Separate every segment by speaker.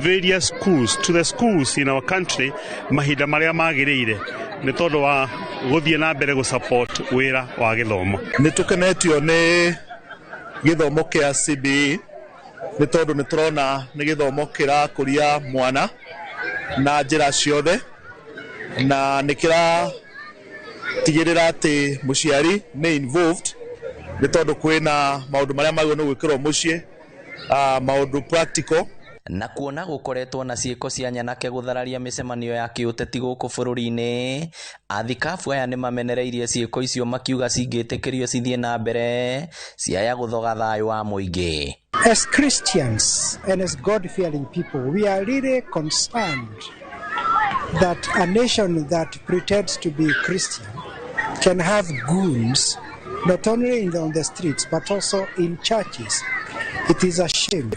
Speaker 1: various schools, to the schools in our country mahinda marĩa magĩrĩire nĩ tondũ wa gũthiĩ na mbere gũ support wĩra wa gĩthomo.
Speaker 2: Nĩ tũkenetio nĩ gĩthomo kĩa CBE nĩ tondũ nĩ tũrona nĩ gĩthomo kĩrakũria mwana na njĩra ciothe, na nĩ kĩratigĩrĩra atĩ mũciari nĩ involved nĩ tondũ kwĩna maũndũ marĩa magĩrĩirwo nĩ gwĩkĩrwo mũciĩ, maũndũ practical.
Speaker 3: Na kuona gũkoretwo na ciĩko cia nyanake gũthararia mĩcemanio ya kĩũteti gũkũ bũrũri-inĩ, athikabu aya nĩmamenereirie ciĩko icio makiuga cingĩtĩkĩrio cithiĩ na mbere ciaya gũthoga thayũ wa mũingĩ.
Speaker 4: As Christians and as God-fearing people, we are really concerned that a nation that pretends to be Christian can have goons not only on the streets but also in churches. It is a shame.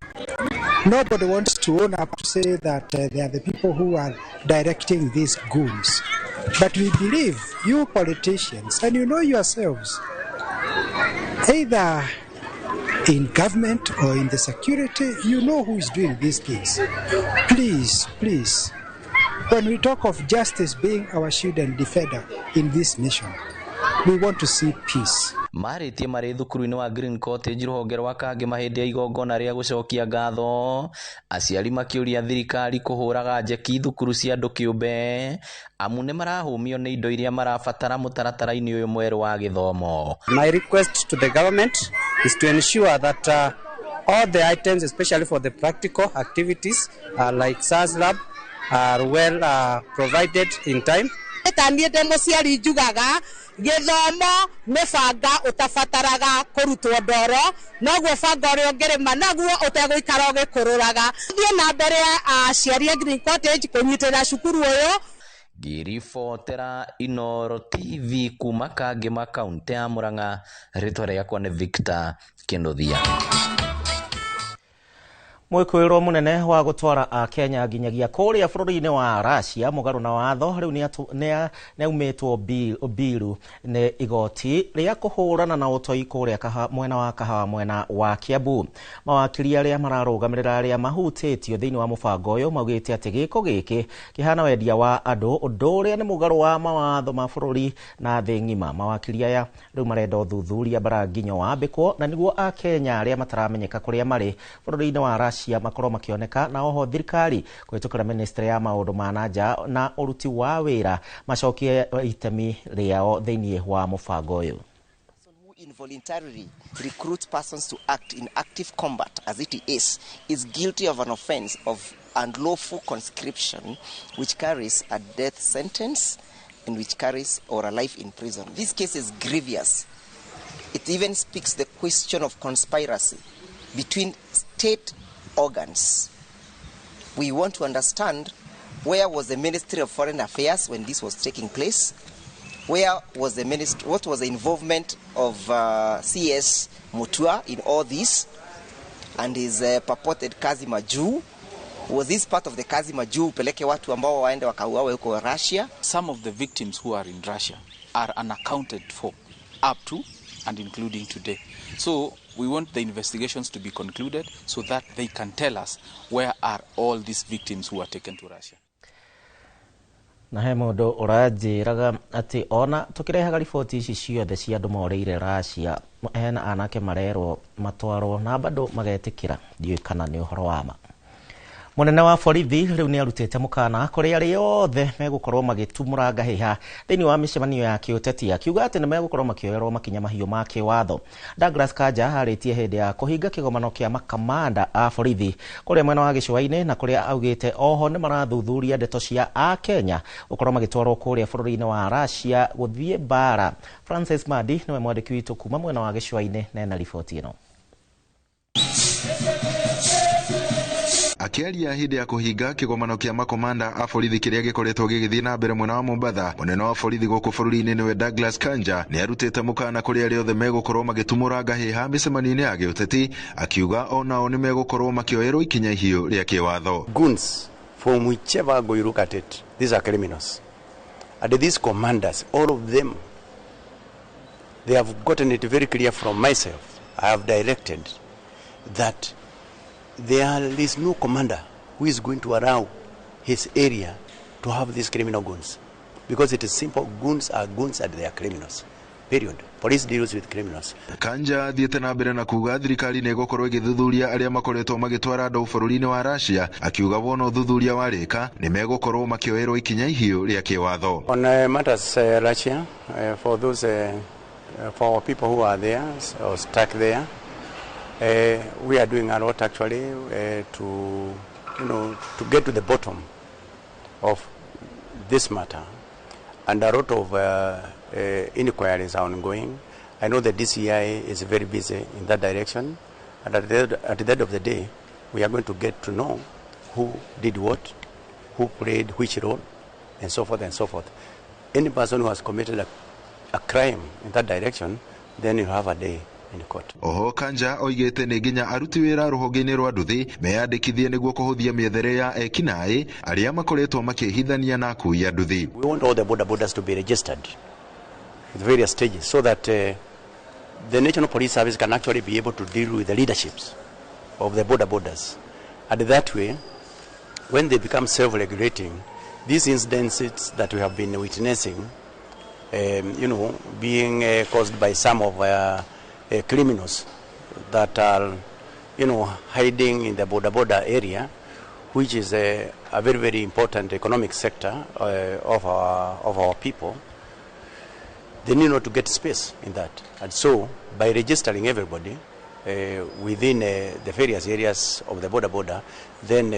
Speaker 4: Nobody wants to own up to say that they are the people who are directing these goons. But we believe you politicians, and you know yourselves, either in government or in the security, you know who is doing these things. Please, please, when we talk of justice being our shield and defender in this nation, we want to see peace.
Speaker 3: Marĩtie marĩ thukuru-inĩ wa Green Cottage rũhonge rwa Kangema hĩndĩ ya igongona rĩa gũcokia ngatho, aciari makĩũria thirikari kũhũraga njeki thukuru cia andũ kĩũmbe amu nĩ marahũmio nĩ indo iria marabatara mũtaratara-inĩ ũyũ mwerũ wa gĩthomo.
Speaker 5: My request to the government is to ensure that all the items, especially for the practical activities like SARS lab, are well provided in time.
Speaker 6: Ta niĩ ndĩ mũciari njugaga gĩthomo nĩ banga ũtabataraga kũrutwo ndoro, noguo banga ũrĩa ũngĩrĩma naguo ũtegũikara ũgĩkũrũraga. Thiĩ na mbere aciari a Green Cottage kũnyitĩrĩra cukuru ũyũ.
Speaker 3: Ngĩribotera Inooro TV kuma Kangema kaunti ya Murang'a, rĩtwa rĩakwa nĩ Victor Kĩnũthia.
Speaker 7: Mwĩkũĩrwo mũnene wa gũtwara Akenya nginyagia kũrĩa bũrũri-inĩ wa Russia mũgarũ na watho rĩu nĩaumĩtwo mbiru nĩ igoti rĩa kũhũrana na ũtoi kũrĩa mwena wa Kahawa mwena wa Kiambu. Mawakiri arĩa mararũgamĩrĩra arĩa mahutĩtio thĩinĩ wa mũbango ũyũ maugĩte atĩ gĩko gĩkĩ kĩhana wendia wa andũ, ũndũ ũrĩa nĩ mũgarũ wa mawatho ma bũrũri na thĩ ng'ima. Mawakiri aya rĩu marenda ũthuthuria mbaranginyo wambĩkwo na nĩguo Akenya arĩa mataramenyeka kũrĩa marĩ bũrũri-inĩ wa Russia makorwo makĩoneka, na oho thirikari kũhĩtũkĩra ministry ya maũndũ ma na nja na ũruti wa wĩra macokie itemi rĩao thĩinĩ wa mũbango ũyũ.
Speaker 8: Involuntarily recruit persons to act in active combat as it is guilty of an offense of unlawful conscription, which carries a death sentence and which carries or a life in prison. This case is grievous. It even speaks the question of conspiracy between state organs. We want to understand where was the Ministry of Foreign Affairs when this was taking place? Where was the ministry? What was the involvement of CS Mutua in all this and his purported kazi majuu? Was this part of the kazi majuu peleke watu ambao waende wakauawe huko Russia?
Speaker 9: Some of the victims who are in Russia are unaccounted for up to and including today. So we want the investigations to be concluded so that they can tell us where are all these victims who are taken to Russia.
Speaker 7: Na he mũndũ ũranjĩraga atĩ ona tũkĩrehaga riboti ici ciothe cia andũ morĩire Russia, hena anake marerwo matwarwo na bado magetĩkĩra, ndiũĩ kana nĩ ũhoro wa ma. Mũnene wa borithi rĩu nĩ arutĩte mũkana kũrĩ arĩa othe megũkorwo magĩtumũra ngahĩha thĩinĩ wa mĩcemanio ya kĩũteti, akiuga atĩ nĩ megũkorwo makĩoerwo makinya mahiũ ma kĩwatho. Douglas Kanja arĩtie hĩndĩ ya kũhinga kĩgomano kĩa makamanda a borithi kũrĩa mwena wa gĩcũa-inĩ, na kũrĩa augĩte oho nĩ marathuthuria ndeto cia Akenya gũkorwo magĩtwarwo kũrĩa bũrũri-inĩ wa Russia gũthiĩ mbara. Francis Madi nĩwe mwandĩki witũ kuma mwena wa gĩcũa-inĩ na ena riboti ĩno.
Speaker 10: Akĩaria hĩndĩ ya kũhinga kĩgomano kĩa makomanda a borithi kĩrĩa gĩkoretwo gĩgĩthiĩ na mbere mwena wa Mombatha, mũnene wa borithi gũkũ bũrũri-inĩ nĩwe Douglas Kanja nĩ arutĩte mũkana kũrĩ arĩa othe megũkorwo magĩtumũra ngahĩha mĩcemanio-inĩ ya gĩũteti, akiuga onao nĩ megũkorwo makĩoerwo ikinya ihiũ rĩa kĩwatho.
Speaker 11: Goons from whichever angle you look at it, these are criminals. And these commanders, all of them, they have gotten it very clear from myself. I have directed that there is no commander who is going to allow his area to have these criminal goons. Because it is simple, goons are goons and they are criminals. Period. Police deals with criminals.
Speaker 10: Kanja athiĩte na mbere na kuga thirikari nĩ ĩgũkorwo ĩgĩthuthuria arĩa makoretwo magĩtwara andũ bũrũri-inĩ wa Russia, akiuga wona ũthuthuria warĩka nĩ megũkorwo makĩoerwo ikinya ihiũ rĩa kĩwatho.
Speaker 11: On matters Russia, for those for people who are there or stuck there, we are doing a lot actually to to get to the bottom of this matter, and a lot of inquiries are ongoing. I know the DCI is very busy in that direction, and at the end of the day, we are going to get to know who did what, who played which role, and so forth and so forth. Any person who has committed a crime in that direction, then you have a day in court.
Speaker 10: Oho Kanja oigĩte nĩ nginya aruti wĩra rũhonge-inĩ rwa nduthi meyandĩkithie nĩguo kũhũthia mĩethere ya ekinaĩ arĩa makoretwo makĩhithania na akui a nduthi.
Speaker 11: We want all the border borders to be registered at various stages so that the National Police Service can actually be able to deal with the leaderships of the border borders. And that way, when they become self-regulating, these incidences that we have been witnessing, being caused by some of criminals that are, hiding in the border area, which is a very, very important economic sector of our people. They need not to get space in that. And so, by registering everybody within the various areas of the border, then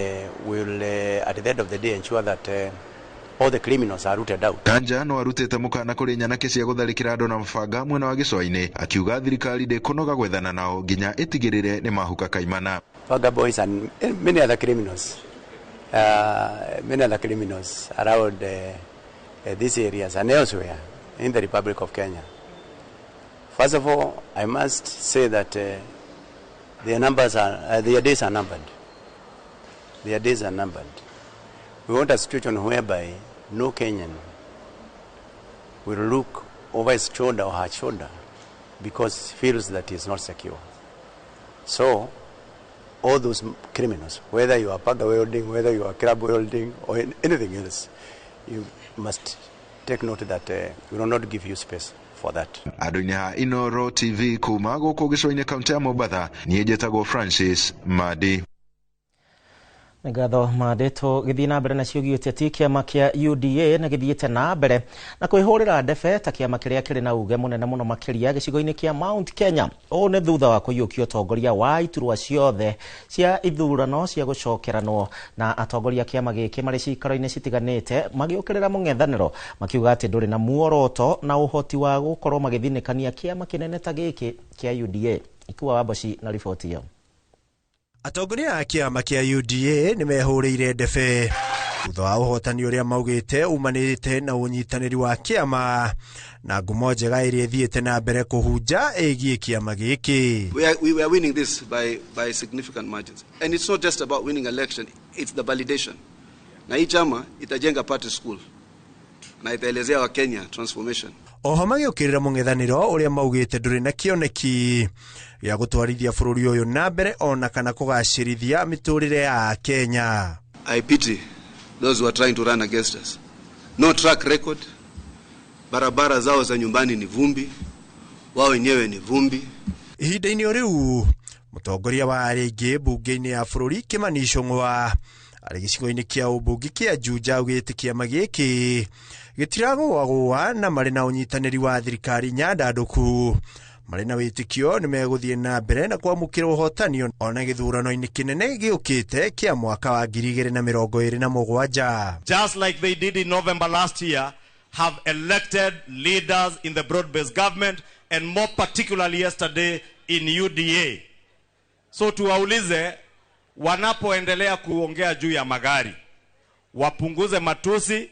Speaker 11: we'll, at the end of the day, ensure that all the criminals are rooted out.
Speaker 10: Kanja no arutĩte mũkana kũrĩ nyanake cia gũtharĩkĩra andũ na mabanga mwena wa gĩcũa-inĩ, akiuga thirikari ndĩkũnoga gwethana nao nginya ĩtigĩrĩre nĩ mahuka kaimana.
Speaker 11: Panga boys and many other criminals, around these areas and elsewhere in the Republic of Kenya. First of all, I must say that their days are numbered. Their days are numbered. We want a situation whereby no Kenyan will look over his shoulder or her shoulder because he feels that he is not secure. So, all those criminals, whether you are panga wielding, whether you are club wielding, or anything else, you must take note that we will not give you space for that.
Speaker 10: Andũ-inĩ ha Inoro TV kuma gũkũ gĩcũa-inĩ kaunti ya Mombatha, niĩ njĩtagwo Francis Madi.
Speaker 7: Ngatho mandĩtwo gĩthiĩ na mbere na ciũgie ũteti kĩama kĩa UDA na gĩthiĩte na mbere na kwĩhũrĩra ndebe ta kĩama kĩrĩa kĩrĩ na uge mũnene mũno makĩria gĩcigo-inĩ kĩa Mount Kenya. Ũũ nĩ thutha wa kũiyũkia ũtongoria wa iturwa ciothe cia ithurano cia gũcokeranwo na atongoria kĩama gĩkĩ marĩ cikaro-inĩ citiganĩte magĩũkĩrĩra mũng'ethanĩro makiuga atĩ ndũrĩ na muoroto na ũhoti wa gũkorwo magĩthinĩkania kĩama kĩnene ta gĩkĩ kĩa UDA. Ikua Wamboci na riboti ĩyo.
Speaker 12: Atongoria a kĩama kĩa UDA nĩ mehũrĩire ndebe thutha wa ũhotani ũrĩa maugĩte umanĩte na ũnyitanĩri wa kĩama na ngumo njega ĩrĩa ĩthiĩte na mbere kũhunja ĩgiĩ kĩama gĩkĩ.
Speaker 13: We are winning this by significant margins, and it's not just about winning election, it's the validation. Na hii chama itajenga party school na itaelezea wa Kenya transformation.
Speaker 12: Oho magĩũkĩrĩra mũng'ethanĩro ũrĩa maugĩte ndũrĩ na kĩoneki gĩa gũtwarithia bũrũri ũyũ na mbere ona kana kũgacĩrithia mĩtũrĩre ya Kenya.
Speaker 13: I pity those who are trying to run against us. No track record. Barabara zao za nyumbani ni vumbi, wao wenyewe ni vumbi.
Speaker 12: Ihinda-inĩ o rĩu mũtongoria wa arĩa aingĩ mbunge-inĩ ya bũrũri Kimani Ichung'wa arĩ gĩcigo-inĩ kĩa ũmbunge kĩa Juja augĩte kĩama gĩkĩ gĩtiragũagũa na marĩ na ũnyitanĩri wa thirikari nyandandũku marĩ na wĩtĩkio nĩ megũthiĩ na mbere na kwamũkĩra ũhotani ona gĩthurano-inĩ kĩnene gĩũkĩte kĩa mwaka wa 2027.
Speaker 14: Just like they did in November last year, have elected leaders in the broad-based government and more particularly yesterday in UDA. So tuwaulize wanapoendelea kuongea juu ya magari, wapunguze matusi,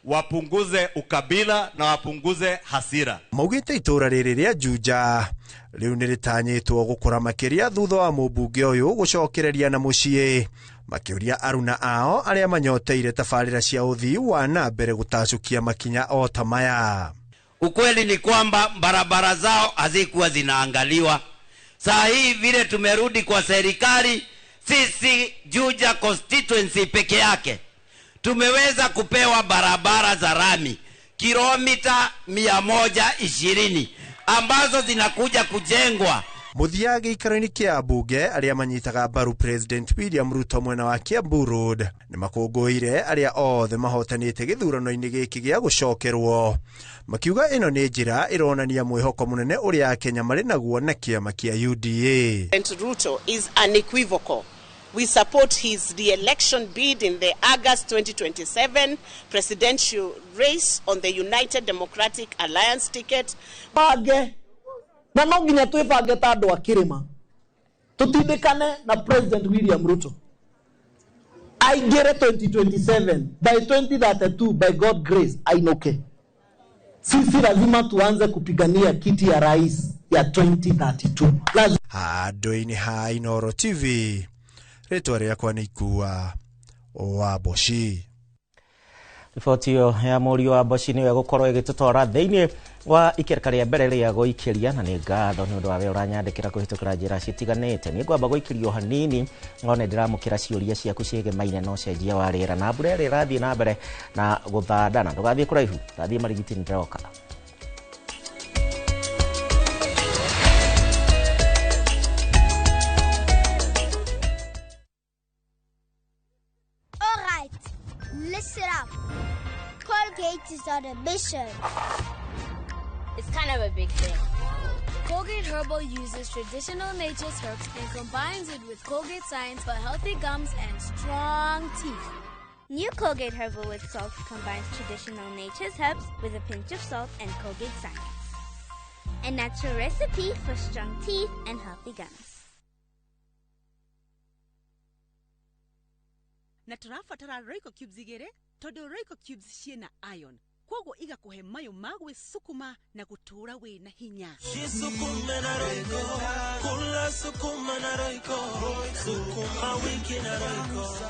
Speaker 14: wapunguze ukabila na wapunguze hasira.
Speaker 12: Maugĩte itũra rĩrĩ rĩa Juja rĩu nĩ rĩtanyĩtwo gũkũra makĩria thutha wa mũmbunge ũyũ gũcokereria na mũciĩ, makĩũria aruna ao arĩa manyoteire tabarĩra cia ũthii wa na mbere gũtacũkia makinya o ta maya.
Speaker 15: Ukweli ni kwamba barabara zao hazikuwa zinaangaliwa. Saa hii vile tumerudi kwa serikali, Sisi Juja constituency peke yake tumeweza kupewa barabara za rami kilomita 120 ambazo zinakuja kujengwa.
Speaker 12: Muthia gĩikaro-inĩ kĩa mbunge arĩa manyitaga mbaru President William Ruto mwena wa Kiambu Road nĩ makũngũĩire arĩa othe mahotanĩte gĩthurano-inĩ gĩkĩ gĩa gũcokerwo, makiuga ĩno nĩ njĩra ĩronania mwĩhoko mũnene ũrĩa Akenya marĩ naguo na kĩama kĩa UDA.
Speaker 16: President Ruto is unequivocal. We support his re-election bid in the August 2027 presidential race on the United Democratic Alliance ticket.
Speaker 17: Bange na no nginya twibange ta andu a kirima tutindikane na President William Ruto aingire 2027 by 2032 by God grace ainuke. Sisi lazima tuanze kupigania kiti ya rais ya 2032. Lazima.
Speaker 12: Handũ-inĩ ha Inooro TV, rĩtwa rĩakwa nĩ Ikua wa Mboci.
Speaker 7: Riboti ĩyo ya mũriũ wa Mboci nĩyo ĩgũkorwo ĩgĩtũtwara thĩinĩ wa ikereka rĩa mbere rĩa gũikĩria, na nĩ ngatho nĩ ũndũ wa we ũranyandĩkĩra kũhĩtũkĩra njĩra citiganĩte. Nĩ ngwamba gũikĩrio hanini no nĩ ndĩramũkĩra ciũria ciaku ciĩgemaine na ũcenjia wa rĩera na mbura ĩrĩa ĩrathiĩ na mbere na gũthandana. Ndũgathiĩ kũraihu, ndathiĩ Marigiti nĩndĩroka.
Speaker 18: Listen up. Colgate is on a mission.
Speaker 19: It's kind of a big thing.
Speaker 20: Colgate Herbal uses traditional nature's herbs and combines it with Colgate science for healthy gums and strong teeth.
Speaker 18: New Colgate Herbal with Salt combines traditional nature's herbs with a pinch of salt and Colgate science. A natural recipe for strong teeth and healthy gums.
Speaker 21: Na tũrabatara Royco cubes igĩrĩ tondũ Royco cubes ciĩna iron kwoguo igakuhe mayo ma gwĩsukuma na gũtũũra wĩna hinya.
Speaker 22: Jisukume na Royco, kula sukuma na Royco, sukuma wiki na Royco.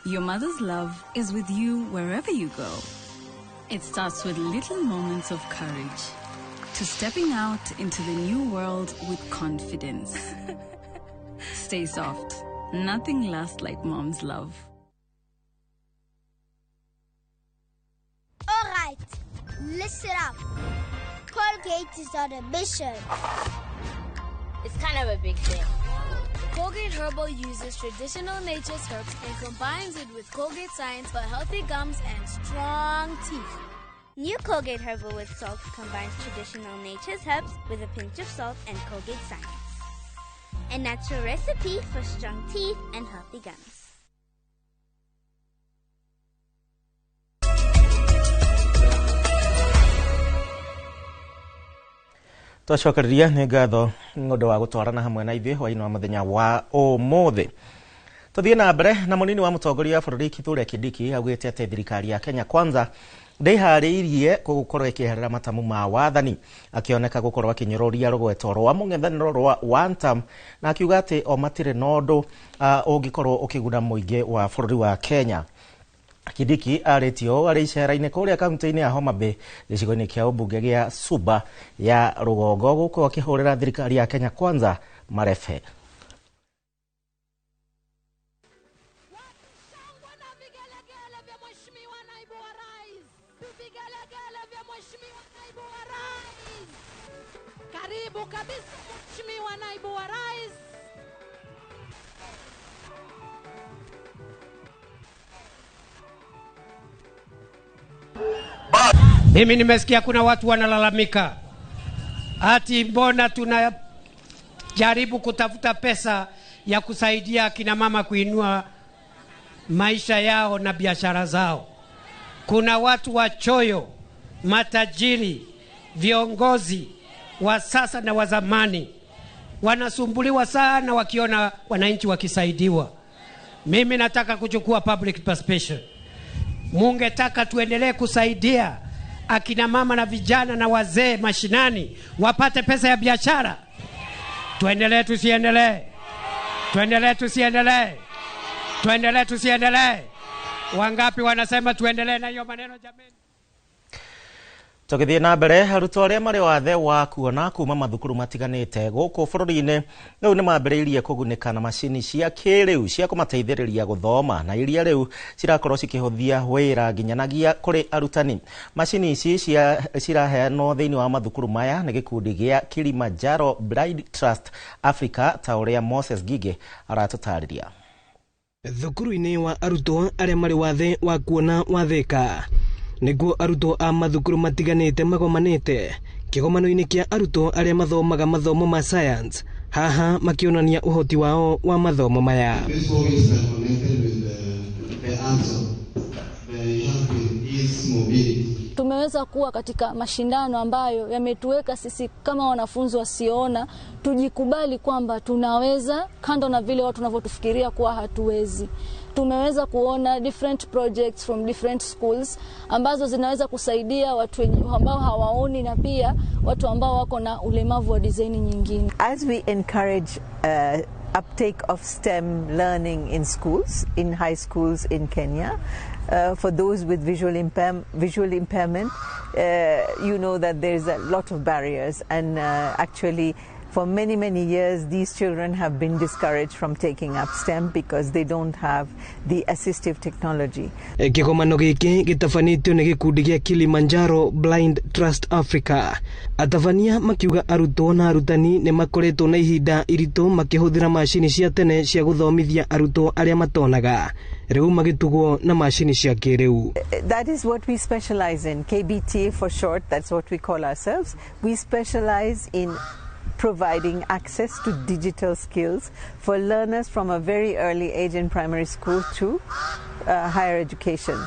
Speaker 23: Your mother's love is with you wherever you go. It starts with little moments of courage to stepping out into the new world with confidence. Stay soft. Nothing lasts like mom's love.
Speaker 18: All right, listen up. Colgate is on a mission.
Speaker 19: It's kind of a big thing.
Speaker 20: Colgate Herbal uses traditional nature's herbs and combines it with Colgate science for healthy gums and strong teeth.
Speaker 18: New Colgate Herbal with Salt combines traditional nature's herbs with a pinch of salt and Colgate science. A natural recipe for strong teeth and healthy gums.
Speaker 7: Twacokereria nĩ ngatho nĩ ũndũ wa gũtwarana hamwe na ithuĩ hwaĩ-inĩ wa mũthenya wa ũmũthĩ. Tũthiĩ na mbere na mũnini wa mũtongoria wa bũrũri Kithure Kindiki augĩte atĩ thirikari ya Kenya Kwanza ndĩharĩirie gũkorwo ĩkĩeherera matamu ma wathani, akĩoneka gũkorwo akĩnyũrũria rũgweto rwa mũng'ethanĩro rwa one term, na akiuga atĩ o matirĩ na ũndũ ũngĩkorwo ũkĩguna mũingĩ wa bũrũri wa Kenya. Kindiki arĩtie ũũ arĩ icera-inĩ kũrĩa kaunti-inĩ ya Homa Bay gĩcigo-inĩ kĩa ũmbunge gĩa Suba ya rũgongo gũkũ akĩhũrĩra thirikari ya Kenya Kwanza marebe.
Speaker 24: Karibu kabisa Mheshimiwa Naibu wa Rais.
Speaker 25: Mimi nimesikia kuna watu wanalalamika ati mbona tunajaribu kutafuta pesa ya kusaidia kina mama kuinua maisha yao na biashara zao. Kuna watu wachoyo, matajiri, viongozi wa sasa na wa zamani wanasumbuliwa sana wakiona wananchi wakisaidiwa. Mimi nataka kuchukua public participation. Mungetaka tuendelee kusaidia akina mama na vijana na wazee mashinani wapate pesa ya biashara. Tuendelee tusiendelee? Tuendelee tusiendelee? Tuendelee tusiendelee? Wangapi wanasema tuendelee na hiyo maneno jameni?
Speaker 7: Tũgĩthiĩ na mbere, arutwo arĩa marĩ wathe wa kuona kuma mathukuru matiganĩte gũkũ bũrũri-inĩ rĩu nĩ mambĩrĩirie kũgunĩka na macini cia kĩrĩu cia kũmateithĩrĩria gũthoma, na iria rĩu cirakorwo cikĩhũthia wĩra nginyanagia kũrĩ arutani. Macini ici ciraheanwo thĩinĩ wa mathukuru maya nĩ gĩkundi gĩa Kilimanjaro Blind Trust Africa, ta ũrĩa Moses Ngigĩ aratũtarĩria.
Speaker 1: Thukuru-inĩ wa arutwo arĩa marĩ wathe wa kuona wa Thika nĩguo arutwo a mathukuru matiganĩte magomanĩte kĩgomano-inĩ kĩa arutwo arĩa mathomaga mathomo ma science, haha makĩonania ũhoti wao wa mathomo maya.
Speaker 2: Tumeweza kuwa katika mashindano ambayo yametuweka sisi kama wanafunzi wasioona tujikubali kwamba tunaweza, kando na vile watu wanavyotufikiria kuwa hatuwezi. Tumeweza kuona different projects from different schools ambazo zinaweza kusaidia watu ambao hawaoni na pia watu ambao wako na ulemavu wa design nyingine.
Speaker 4: As we encourage uptake of STEM learning in schools, in high schools in Kenya, for those with visual impairment, you know that there's a lot of barriers, and actually for many, many years these children have been discouraged from taking up STEM because they don't have the assistive technology.
Speaker 1: Kĩgomano gĩkĩ gĩtabanĩtio nĩ gĩkundi gĩa Kilimanjaro Blind Trust Africa. Atabania makiuga arutwo na arutani nĩ makoretwo na ihinda iritũ makĩhũthĩra macini cia tene cia gũthomithia arutwo arĩa matonaga, rĩu magĩtugwo na macini cia kĩrĩu.
Speaker 4: That is what we specialize in, KBTA for short, that's what we call ourselves. We specialize in providing access to digital skills for learners from a very early age in primary school to higher education.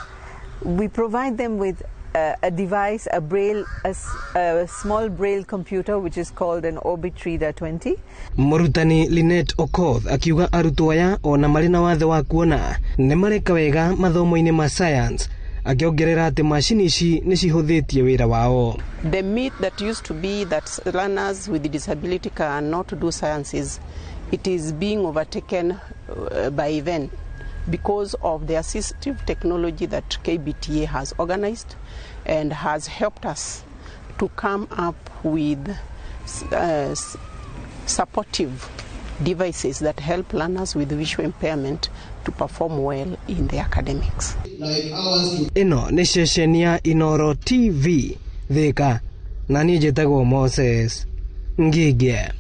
Speaker 4: We provide them with a device, a braille, a small braille computer, which is called an Orbit Reader 20.
Speaker 1: Mũrutani Linet Okoth akiuga arutwo aya ona marĩ na wathe wa kuona nĩ mareka wega mathomo-inĩ ma science, akiongerera atĩ macini ici nĩ cihũthĩtie wĩra wao.
Speaker 16: The myth that used to be that learners with disability cannot do sciences, it is being overtaken by event because of the assistive technology that KBTA has organized and has helped us to come up with supportive devices that help learners with visual impairment to perform well in the academics.
Speaker 1: Ĩno nĩ ceceni ya Inoro TV Thika, na niĩ njĩtagwo Moses Ngigĩ.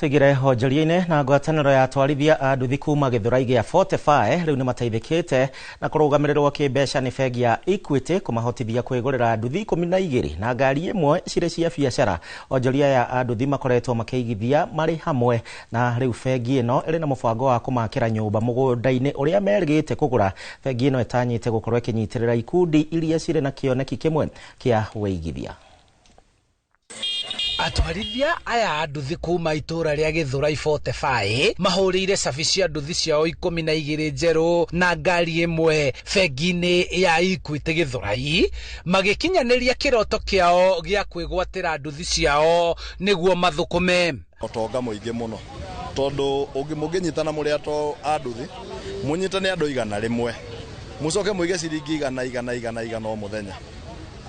Speaker 7: Tũingĩre honjoria-inĩ na ngwatanĩro ya atwarithia a nduthi kuma Gĩthũrai gĩa 45 rĩu nĩ mateithĩkĩte na kũrũgamĩrĩrwo kĩmbeca nĩ bengi ya Equity kũmahotithia kwĩgũrĩra nduthi 12 na ngari ĩmwe cirĩ cia biacara. Onjoria ya a nduthi makoretwo makĩigithia marĩ hamwe, na rĩu bengi ĩno ĩrĩ na mũbango wa kũmakĩra nyũmba mũgũnda-inĩ ũrĩa merĩgĩte kũgũra. Bengi ĩno ĩtanyĩte gũkorwo ĩkĩnyitĩrĩra ikundi iria cirĩ na kĩoneki kĩmwe kĩa wĩigithia.
Speaker 5: Atwarithia aya a nduthi kuma itũra rĩa Gĩthũrai 45 mahũrĩire cabi cia nduthi ciao 12 njerũ na ngari ĩmwe bengi-inĩ ya Equity Gĩthũrai, magĩkinyanĩria kĩroto kĩao gĩa kwĩgwatĩra nduthi ciao nĩguo mathũkũme.
Speaker 6: Ũtonga mũingĩ mũno, tondũ mũngĩnyitana mũrĩ a nduthi, mũnyitane andũ 100, mũcoke mũige ciringi 100 o mũthenya.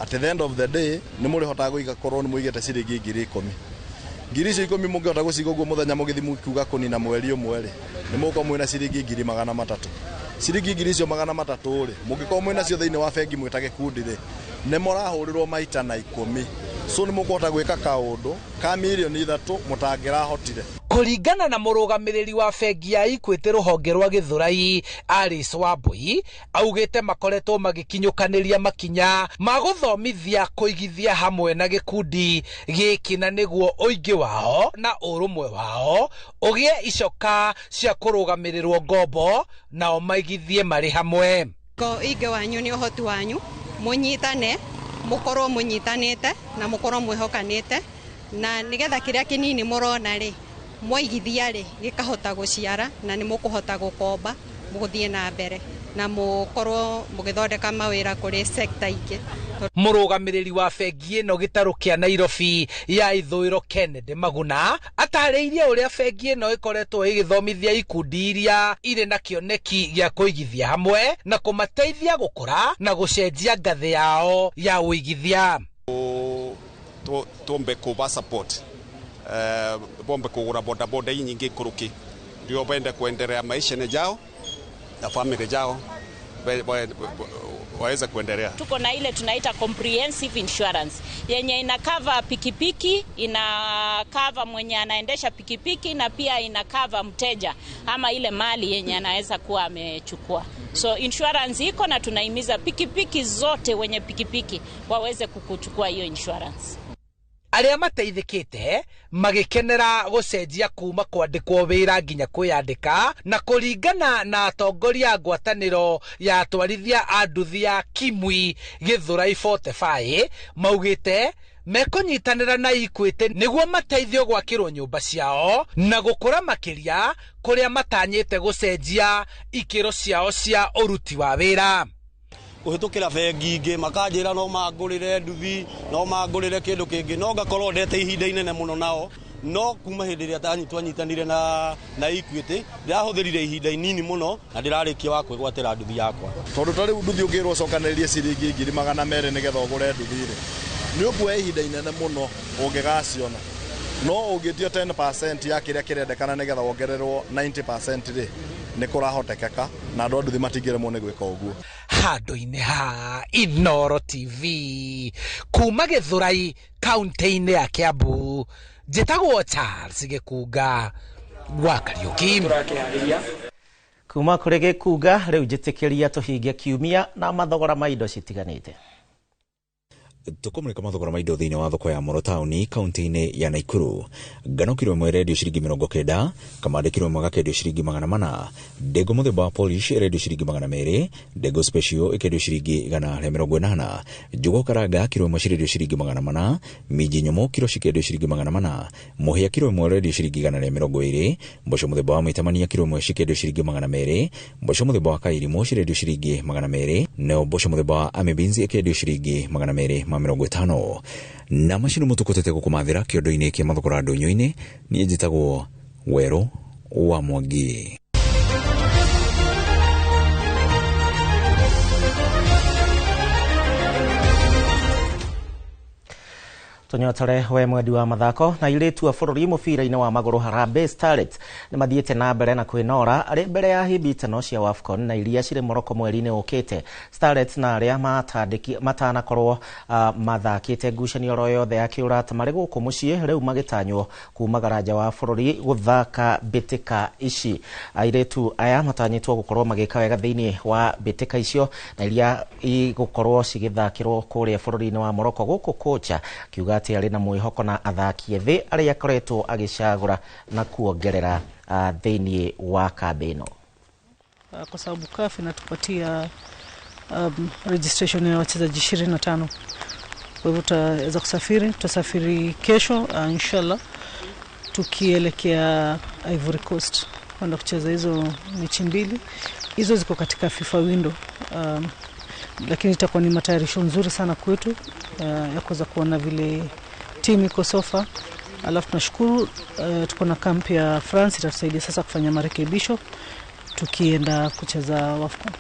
Speaker 6: At the end of the day, nĩ mũrĩhotaga gũiga korwo nĩ mũigĩte ciringi 10,000. Ngiri icio 10 mũngĩhota gũciga ũguo mũthenya mũgĩthiĩ mũkiuga kũnina mweri ũmwe rĩ, nĩ mũgũkorwo mwĩna ciringi 300,000. Ciringi ngiri icio 300 rĩ, mũngĩkorwo mwĩna cio thĩinĩ wa bengi mwĩ ta gĩkundi rĩ, nĩ mũrahũrĩrwo maita na 10. So nĩ mũkũhota gwĩka kaũndũ ka mirioni 3 mũtangĩrahotire.
Speaker 5: Kũringana na mũrũgamĩrĩri wa bengi ya Equity rũhonge rwa Gĩthũrai Alice Wambui, augĩte makoretwo magĩkinyũkanĩria makinya ma gũthomithia kũigithia hamwe na gĩkundi gĩkĩ, na nĩguo ũingĩ wao na ũrũmwe wao ũgĩe icoka cia kũrũgamĩrĩrwo ngombo nao maigithie marĩ hamwe.
Speaker 26: Ũingĩ wanyu nĩ ũhoti wanyu, mũnyitane, mũkorwo mũnyitanĩte na mũkorwo mwĩhokanĩte, na nĩgetha kĩrĩa kĩnini mũrona rĩ mwaigithia rĩ gĩkahota gũciara, na nĩ mũkũhota gũkomba mũgũthiĩ na mbere na mũkorwo mũgĩthondeka mawĩra kũrĩ sector ingĩ.
Speaker 5: Mũrũgamĩrĩri wa bengi ĩno gĩtarũ kĩa Nairobi ya ithũĩro Kennedy Maguna atarĩirie ũrĩa bengi ĩno ĩkoretwo ĩgĩthomithia ikundi iria irĩ na kĩoneki gĩa kũigithia hamwe na kũmateithia gũkũra na gũcenjia ngathĩ yao ya ũigithia.
Speaker 3: Tuombe kuba support bombe kugura bodaboda nyingi kuruki ndio bende kuendelea maisha ne jao na family jao waweze kuendelea.
Speaker 8: Tuko na ile tunaita comprehensive insurance yenye ina cover pikipiki, ina cover mwenye anaendesha pikipiki na pia ina cover mteja ama ile mali yenye anaweza kuwa amechukua. So insurance iko na tunahimiza pikipiki zote, wenye pikipiki waweze kukuchukua hiyo insurance.
Speaker 5: Arĩa mateithĩkĩte magĩkenera gũcenjia kuma kwandĩkwo wĩra nginya kwĩyandĩka na kũringana na atongoria a ngwatanĩro ya atwarithia a nduthi ya Kimwi Gĩthũrai 45 maugĩte mekũnyitanĩra na Equity nĩguo mateithio gwakĩrwo nyũmba ciao na gũkũra makĩria kũrĩa matanyĩte gũcenjia ikĩro ciao cia ũruti wa wĩra.
Speaker 9: Kuhitukira bengi ingi makanjira no mangurire nduthi no mangurire kindu kingi no ngakorwo ndete ihinda inene muno nao no kuma hindi ria twanyitanire na Equity ndirahuthirire ihinda inini muno na ndirarikia wa kwigwatira nduthi yakwa.
Speaker 6: Tondu ta riu nduthi ungirwo ucokaniririe ciringi 200,000 nigetha ugure nduthi ri ni ukuoya ihinda inene muno ungigaciona no ungitio 10% ya kiria kirendekana nigetha wongererwo 90% ri ni kurahotekeka na andu a nduthi matingiremwo ni gwika uguo.
Speaker 5: Handũ-inĩ ha Inooro TV kuma Gĩthũrai kaunti-inĩ ya Kiambu, njĩtagwo Charles Gĩkunga wa Kariũki.
Speaker 7: Kuma kũrĩ Gĩkunga rĩu njĩtĩkĩria tũhinge kiumia na mathogora ma indo citiganĩte.
Speaker 10: Tukumurika mathogora ma indo thĩinĩ wa thoko ya Moro taũni kaunti-inĩ ya Naikuru. Ngano kiro ĩmwe ĩrendio ciringi 90, kamande kiro ĩmwe gakendio ciringi 400, ndengũ mũthemba wa polish ĩrendio ciringi 200, ndengũ special ĩkendio ciringi 180, njũgũ karanga kiro ĩmwe cirendio ciringi 400, minji nyũmũ kiro cikendio ciringi 400, mũhĩa kiro ĩmwe ũrendio ciringi 120, mboco mũthemba wa maitamania kiro ĩmwe cikendio ciringi 200, mboco mũthemba wa kairimũ cirendio ciringi 200, nayo mboco mũthemba wa army beans ĩkendio ciringi 250. Na macio nĩmo tũkũtete gũkũmathĩra kĩondo-inĩ kĩa mathogora ndũnyũ-inĩ. Niĩ njĩtagwo Werũ wa Mwangi.
Speaker 7: Tũnyotore we mwendi wa mathako na airĩtu a bũrũri mũbira-inĩ wa magũrũ Harambee Starlets nĩ mathiĩte na mbere na kwĩnora arĩ mbere ya hĩmbĩtano cia WAFCON na iria cirĩ Morocco mweri-inĩ ũkĩte. Starlets na arĩa matanakorwo mathakĩte ngucanio oro yothe ya kĩũrata marĩ gũkũ mũciĩ rĩu magĩtanywo kuma garanja wa bũrũri gũthaka mbĩtĩka ici. Airĩtu aya matanyĩtwo gũkorwo magĩka wega thĩinĩ wa mbĩtĩka icio na iria igũkorwo cigĩthakĩrwo kũrĩa bũrũri-inĩ wa Morocco. Gũkũ kocha kiuga atĩ arĩ na mwĩhoko na athaki ethĩ arĩa akoretwo agĩcagũra na kuongerera thĩinĩ wa kambi ĩno.
Speaker 11: Kwa sababu CAF inatupatia registration ya wachezaji 25. Kwa hivyo tutaweza kusafiri, tutasafiri kesho inshallah tukielekea Ivory Coast kwenda kucheza hizo mechi mbili. Hizo ziko katika FIFA window. Lakini itakuwa ni matayarisho nzuri sana kwetu ya kuweza kuona vile timu iko sofa. Alafu tunashukuru tuko na kamp ya France itatusaidia sasa kufanya marekebisho tukienda kucheza WAFCON.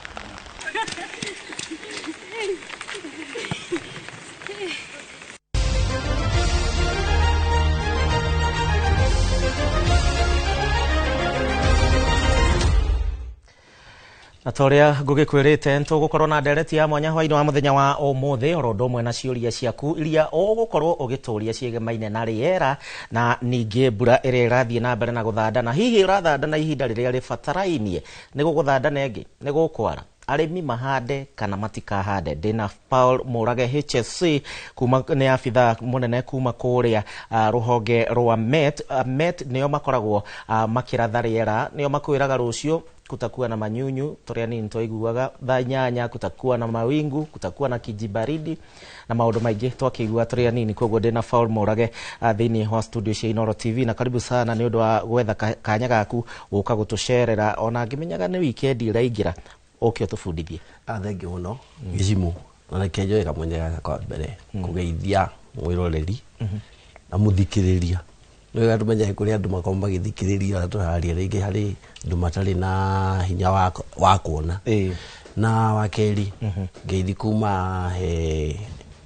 Speaker 7: Na toria ngũgĩkwĩrĩte nĩtũgũkorwo na ndereti ya mwanya hwainĩ wa mũthenya wa ũmũthĩ oro ũndũ ũmwe na ciũria ciaku iria ũgũkorwo ũgĩtũria ciĩgemaine na rĩera na ningĩ mbura ĩrĩa ĩrathiĩ na mbere na gũthanda na hihi ĩrathanda na ihinda rĩrĩa rĩbatarainie nĩ gũgũthanda na ĩngĩ nĩ gũkwara arĩmi mahande kana matikahande. Ndĩna Paul Mũrage HSC kuma nĩ abithaa mũnene kuma kũrĩa rũhonge rwa MET. MET nĩo makoragwo makĩratha rĩera, nĩo makwĩraga rũciũ kutakuwa na manyunyu toria nini twaiguaga thaa 8, kutakuwa na mawingu, kutakuwa na kijibaridi na maundu maingi twakĩigua toria nini. Koguo ndĩna Paul Mũrage thĩinĩ wa studio cia Inooro TV na karibu sana nĩ ũndũ wa gwetha kanya gaku gũka gũtũcerera ona ngĩmenyaga nĩ weekend ĩraingĩra ũke ũtũbundithie.
Speaker 13: Thengiũ mũno Gĩcimũ.
Speaker 12: Na reke njoe kamwenya gaka kwa mbere kũgeithia mwĩroreri na mũthikĩrĩria. Nĩ wega tũmenye kũrĩ andũ makorwo magĩthikĩrĩria ũrĩa tũraria, rĩngĩ harĩ andũ matarĩ na hinya wa kuona. Na wa kerĩ, ngeithi kuma he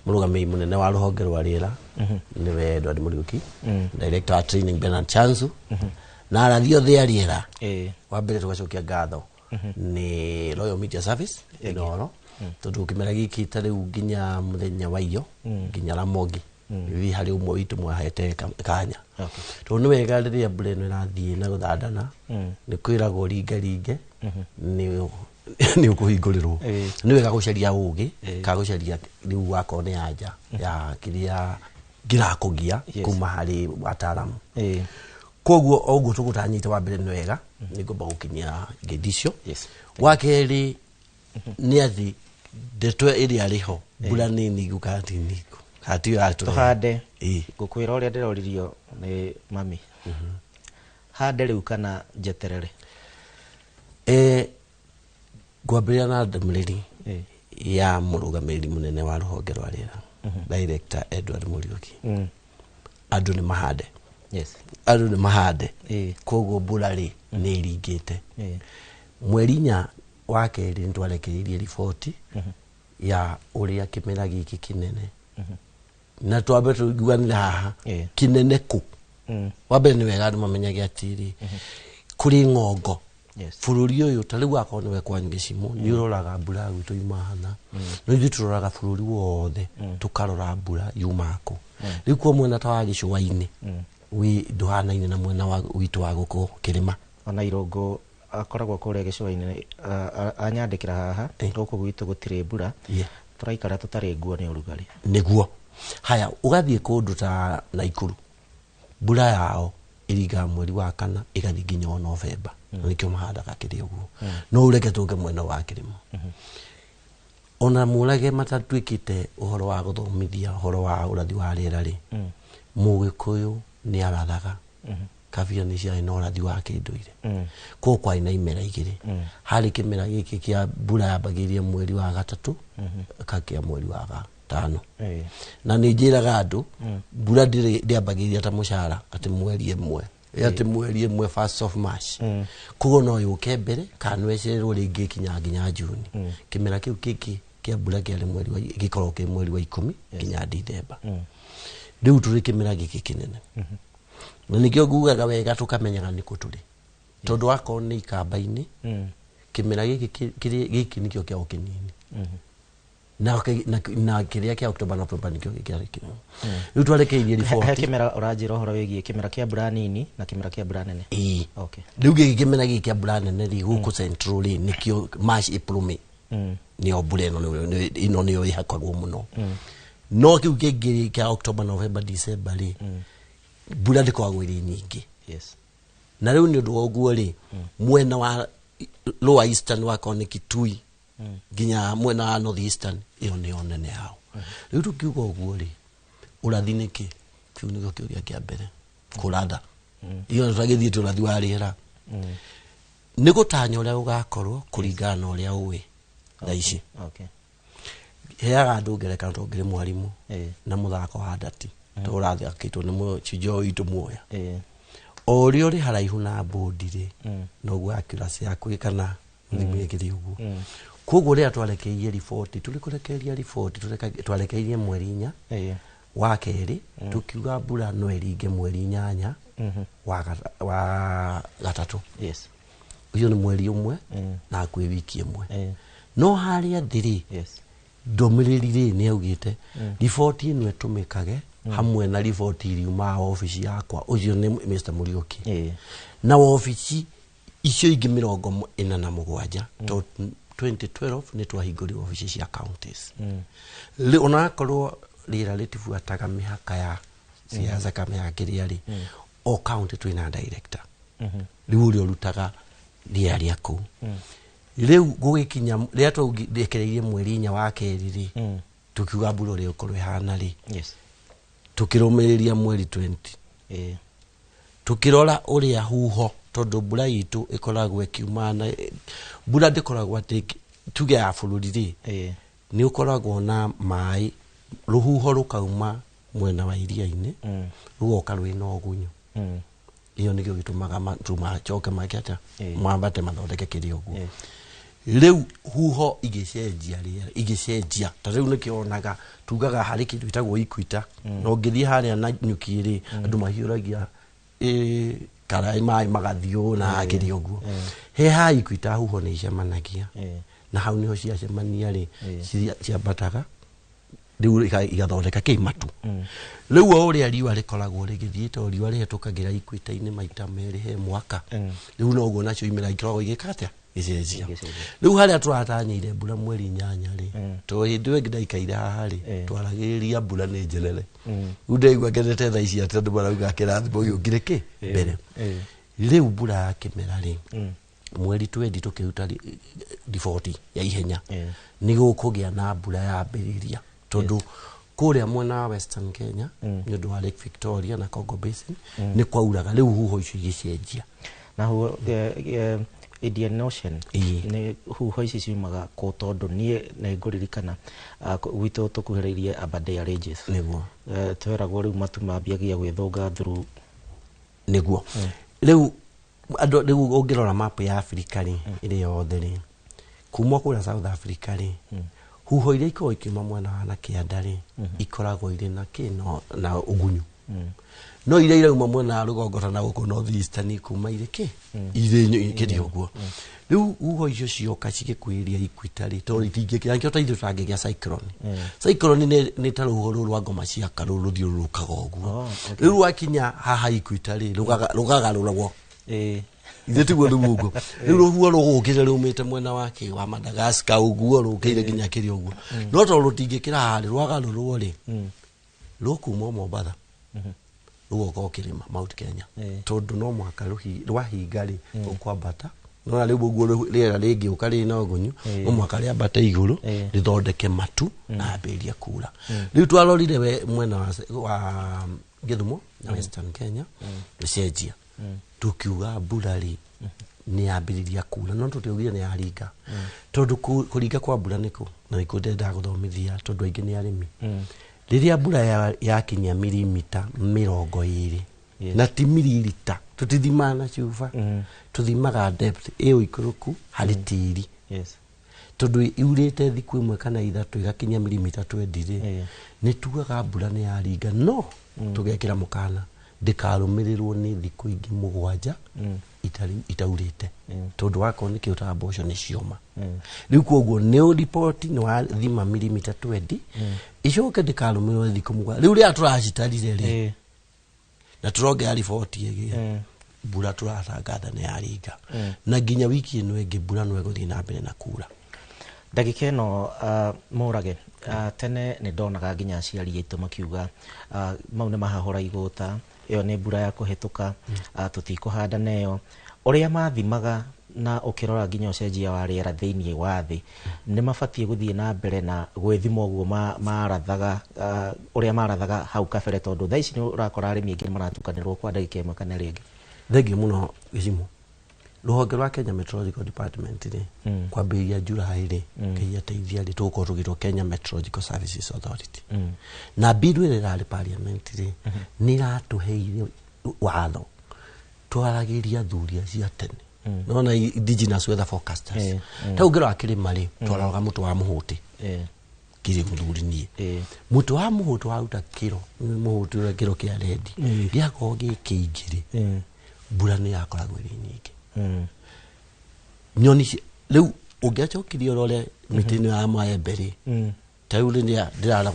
Speaker 12: mũrũgamĩrĩri mũnene wa rũhonge rwa rĩera, nĩwe Edward Mũriũki, director wa training Bernard Chanzu, na arathi othe a rĩera. Wa mbere tũgacokia ngatho nĩ Royal Media Service Inooro, tondũ kĩmera gĩkĩ ta rĩu nginya mũthenya wa iyo nginya Ramogi wi harĩ ũmwe witũ mwahete kanya, tondũ nĩ wega rĩrĩa mbura ĩno ĩrathiĩ na gũthandana, nĩ kwĩragwo ringaringe nĩ ũkũhingũrĩrwo. Nĩ wega gũcaria ũgĩ kana gũcaria rĩu wakorwo nĩ anja ya kĩrĩa kĩrakũgia kuma harĩ ataaramu. Koguo o ũguo tũgũtanyĩte, wa mbere nĩ wega nĩ ngomba gũkinyia ngeithi icio. Wa kerĩ nĩ atĩ ndeto ĩrĩa rĩho mbura nĩ ningu kana ti ningu kana tiyo yatũrehe.
Speaker 7: Tũhande ngũkwĩra ũrĩa ndĩroririo nĩ mami, hande rĩu kana njeterere?
Speaker 12: Ngwambĩrĩria na ndũmĩrĩri ya mũrũgamĩrĩri mũnene wa rũhonge rwa rĩera, Director Edward Mũriũki. Andũ nĩ mahande. Andũ nĩ mahande. Koguo mbura rĩ nĩ ĩringĩte. Mweri 4 wa kerĩ nĩ twarekereirie riboti ya ũrĩa kĩmera gĩkĩ kĩnene, na twambe tũiguanĩre haha kĩnene kũ. Wa mbere nĩ wega andũ mamenyage atĩrĩ, kũrĩ ng'ongo bũrũri ũyũ. Ta rĩu akorwo nĩwe kwanyu gĩcimo nĩ ũroraga mbura ya gwitũ yuma hana, no ithuĩ tũroraga bũrũri wothe, tũkarora mbura yuma kũ. Rĩu kwa mwena ta wa gĩcũa-inĩ wĩ ndũhanaine na mwena wa witũ wa gũkũ kĩrĩma.
Speaker 7: Ona Irũngũ akoragwo kũrĩa gĩcũa-inĩ, anyandĩkĩra haha gũkũ gwitũ gũtirĩ mbura, tũraikara tũtarĩ nguo nĩ ũrugarĩ.
Speaker 12: Nĩguo haya ũgathiĩ kũndũ ta Naikuru, mbura yao ĩringaga mweri wa kana ĩgathiĩ nginya o Novemba, na nĩkĩo mahandaga kĩrĩ ũguo. No ũreke tũke mwena wa kĩrĩma, ona mũrage matatuĩkĩte ũhoro wa gũthomithia ũhoro wa ũrathi wa rĩera rĩ, Mũgĩkũyũ nĩ arathaga kabira nĩ ciarĩ na ũrathi wa kĩndũire. Koguo kwarĩ na imera igĩrĩ. Harĩ kĩmera gĩkĩ kĩa mbura yambagĩrĩria mweri wa gatatũ kakĩa mweri wa gatano, na nĩ njĩraga andũ mbura ndĩambagĩrĩria ta mũcara atĩ mweri ĩmwe, atĩ mweri ĩmwe, first of March. Koguo no yũke mbere kana no ĩcererwo rĩngĩ kinya nginya Juni. Kĩmera kĩu kĩngĩ kĩa mbura kĩarĩ mweri wa gĩkoragwo kĩ mweri wa 10 nginya Dithemba. Rĩu tũrĩ kĩmera gĩkĩ kĩnene, na nĩkĩo ngugaga wega tũkamenyaga nĩkũ tũrĩ, tondũ wakorwo nĩ ikamba-inĩ, kĩmera gĩkĩ gĩkĩ nĩkĩo kĩao kĩnini, na kĩrĩa kĩa October, November nĩkĩo kĩarĩ kĩnene. Rĩu twarekereirie
Speaker 7: He
Speaker 12: riboti.
Speaker 7: Kĩmera ũranjĩra ũhoro wĩgiĩ kĩmera kĩa mbura nini na kĩmera kĩa mbura nene?
Speaker 12: Ĩĩ.
Speaker 7: Okay.
Speaker 12: Rĩu gĩkĩ kĩmera gĩkĩ kĩa mbura nene rĩ, gũkũ central rĩ, nĩkĩo March, April, May, nĩyo mbura ĩno ĩno nĩyo ĩhakagwo mũno. No kĩu kĩngĩ kĩa October, November, December rĩ, mbura ndĩkoragwo ĩrĩ nyingĩ. Na rĩu nĩ ũndũ wa ũguo rĩ, mwena wa lower eastern, wakorwo nĩ Kitui nginya mwena wa north eastern, ĩyo nĩyo nene yao. Rĩu tũkiuga ũguo rĩ, ũrathi nĩ kĩ? Kĩu nĩkĩo kĩũria kĩa mbere. Kũratha iyo tũtagĩthiĩte ũrathi wa rĩera nĩ gũtanya ũrĩa ũgakorwo kũringana na ũrĩa ũĩ thaa ici. Heaga andũ ngerekano, tondũ ngĩrĩ mwarimũ na mũthako wa ndati to ũrathakĩtwo nĩ mũcunjĩ witũ muoya, o ũrĩa ũrĩ haraihu na bũndi rĩ, noguo accuracy yaku kana mũthimo ĩkĩrĩ ũguo. Koguo rĩrĩa twarekeirie riboti, tũrĩ kũrekereria riboti, twarekeirie mweri 4 wa kerĩ, tũkiuga mbura no ĩringe mweri 8 wa gatatũ. Ũcio nĩ mweri ũmwe na hakuhĩ wiki ĩmwe. No harĩa thĩ rĩ, ndũmĩrĩri rĩ nĩ augĩte riboti ĩno ĩtũmĩkage hamwe na riboti iriumaga wabici yakwa, ũcio nĩ Mr. Mũriũki, na wabici icio ingĩ 47, tondũ 2012 nĩ twahingũrire wabici cia counties. Rĩu onakorwo rĩera rĩtibuataga mĩhaka ya siasa kana mĩhaka kĩrĩa rĩ, o county twĩna director rĩu ũrĩa ũrutaga rĩera rĩa kũu. Rĩu gũgĩkinya rĩrĩa twarekereirie mweri 4 wa kerĩ rĩ, tukiuga mbura ũrĩa ĩgũkorwo ĩhana rĩ, tukĩrũmĩrĩria mweri 20, tukĩrora ũrĩa huho, tondũ mbura itũ ĩkoragwo ĩkiuma na mbura ndĩkoragwo atĩ tuge ya bũrũri rĩ. Nĩ ũkoragwo na maĩ rũhuho rũkauma mwena wa iria-inĩ rugoka rwĩna ũgunyũ. Iyo nĩkĩo gĩtũmaga matu macoke make atĩa mambate mathondeke kĩrĩa ũguo. Rĩu huho igĩcenjia rĩera igĩcenjia ta rĩu nĩkĩo wonaga tugaga harĩ kĩndũ gĩtagwo equator na ũngĩthiĩ harĩa na nyuki rĩ andũ mahiũragia karaĩ maĩ magathiĩ na kĩrĩa ũguo. He ha equator huho nĩ icemanagia na hau niho ciacemania rĩ ciambataga rĩu igathondeka kĩ matu. Rĩu o ũrĩa riũa rĩkoragwo rĩgĩthiĩ to riũa rĩhetũkagĩra equator-inĩ maita merĩ he mwaka rĩu noguo nacio imera ikoragwo igĩka atĩa gĩcenjia. Rĩu harĩa tũratanyĩire mbura mweri 8 rĩ to hĩndĩ ĩyo ĩngĩ ndaikaire haha rĩ twaragĩrĩria mbura nĩ njerere. Rĩu ndaigua ngenete thaa ici atĩ andũ marauga kĩrathimo gĩũkire kĩ mbere. Rĩu mbura ya kĩmera rĩ mweri 20 tũkĩruta riboti ya ihenya nĩ gũkũgĩa na mbura yambĩrĩria tondũ kũrĩa mwena wa Western Kenya nĩ ũndũ wa Lake Victoria na Congo Basin nĩ kwauraga rĩu huho icio igĩcenjia.
Speaker 7: Na huho Indian Ocean nĩ huho ici ciumaga kũ tondũ niĩ nĩ ngũririkana gwitũ tũkuhĩrĩirie Aberdare Ranges
Speaker 12: nĩguo
Speaker 7: tweragwo rĩu matu mambiagia gwĩthũnga through
Speaker 12: nĩguo. Rĩu andũ rĩu ũngĩrora map ya Africa rĩ ĩrĩ yothe rĩ kuma kũrĩa South Africa rĩ huho iria ikoragwo ikiuma mwena wa na kĩanda rĩ ikoragwo irĩ na kĩ na ũgunyu. No iria irauma mwena wa rũgongo ta na gũkũ North Eastern kuma irĩ kĩ irĩ kĩrĩ ũguo. Rĩu huho icio cioka cigĩkuhĩrĩria equator rĩ tondũ itingĩkĩra nĩkĩo ta ithuĩ tũtangĩgĩa cyclone. Cyclone nĩ ta rũhuho rũrũ rwa ngoma cia karũ rũthiũrũrũkaga ũguo. Rĩu rwakinya haha equator rĩ rũgagarũragwo. Ithe tiguo rĩu ũguo. Rĩu rũhuho rũgũkĩte rũmĩte mwena wa kĩ wa Madagascar ũguo rũkĩire nginya kĩrĩa ũguo. No tondũ rũtingĩkĩra haha rĩ rwagarũrwo rĩ rũkuma Mombatha rũgoka kĩrĩma Mount Kenya tondũ no mũhaka rwahinga rĩ rũkwambata nona rĩu ũguo rĩera rĩngĩũka rĩna ũgunyu no mũhaka rĩambate igũrũ rĩthondeke matu na ambĩrĩrie kura. Rĩu twarorire we mwena wa Gĩthumo na Western Kenya gĩcenjia tukiuga mbura rĩ nĩ yambĩrĩria kura no tũtiaugire nĩ yaringa tondũ kũringa kwa mbura nĩkũ na nĩkuo ndendaga gũthomithia tondũ aingĩ nĩ arĩmi. Rĩrĩa mbura yakinyia mirimita 20 na ti miririta tũtithimaga na cuba tũthimaga depth ĩyo ikũrũku harĩ tĩri tondũ yurĩte thikũ 1 kana 3 ĩgakinyia mirimita 20 rĩ nĩ tugaga mbura nĩ yaringa no tũgekĩra mũkana ndĩkarũmĩrĩrwo nĩ thikũ ingĩ 7 itaurĩte tondũ wakorwo nĩ kĩũtaga mboco nĩ cioma. Rĩu koguo nĩ riboti nĩ wathima mirimita 20 icoke ndĩkarũmĩrĩrwo nĩ thikũ 7. Rĩu rĩrĩa tũracitarire rĩ na tũrongerera riboti ĩngĩ mbura tũratangatha nĩ yaringa na nginya wiki ĩno ĩngĩ mbura no ĩgũthiĩ na mbere na kura.
Speaker 7: Ndagĩka ĩno Mũrage tene nĩ ndonaga nginya aciari aitũ makiuga mau nĩ mahahũra igũta ĩyo nĩ mbura ya kũhĩtũka tũtikũhanda neyo ũrĩa mathimaga na ũkĩrora nginya ũcenjia wa rĩera thĩinĩ wa thĩ nĩ mabatiĩ gũthiĩ na mbere na gwĩthima ũguo marathaga ũrĩa marathaga hau kabere tondũ thaa ici nĩ ũrakora arĩmi aingĩ maratukanĩrwo kwa ndagĩka 1 kana ĩrĩa ĩngĩ.
Speaker 12: Thengiũ mũno Gĩcimo. Rũhonge rwa Kenya Meteorological Department rĩ kwambĩrĩria July rĩ Ngai ateithia rĩ tũgũkorwo tũgĩtwo Kenya Meteorological Services Authority. Na bill ĩrĩa ĩrarĩ parliament rĩ nĩ ĩratũheire watho twaragĩria athuri acio a tene nona indigenous weather forecasters ta ũngĩrora kĩrĩma rĩ twaroraga mũtĩ wa mũhũtĩ kĩrĩ mũthuri niĩ mũtĩ wa mũhũtĩ waruta kĩro mũhũtĩ ũrĩa kĩro kĩa rendi gĩakorwo gĩ kĩingĩ rĩ mbura nĩ yakoragwo ĩrĩ nyingĩ. Nyoni rĩu ũngĩacokirie ũrore mĩtĩ ĩno ya maembe rĩ ta rĩu rĩrĩa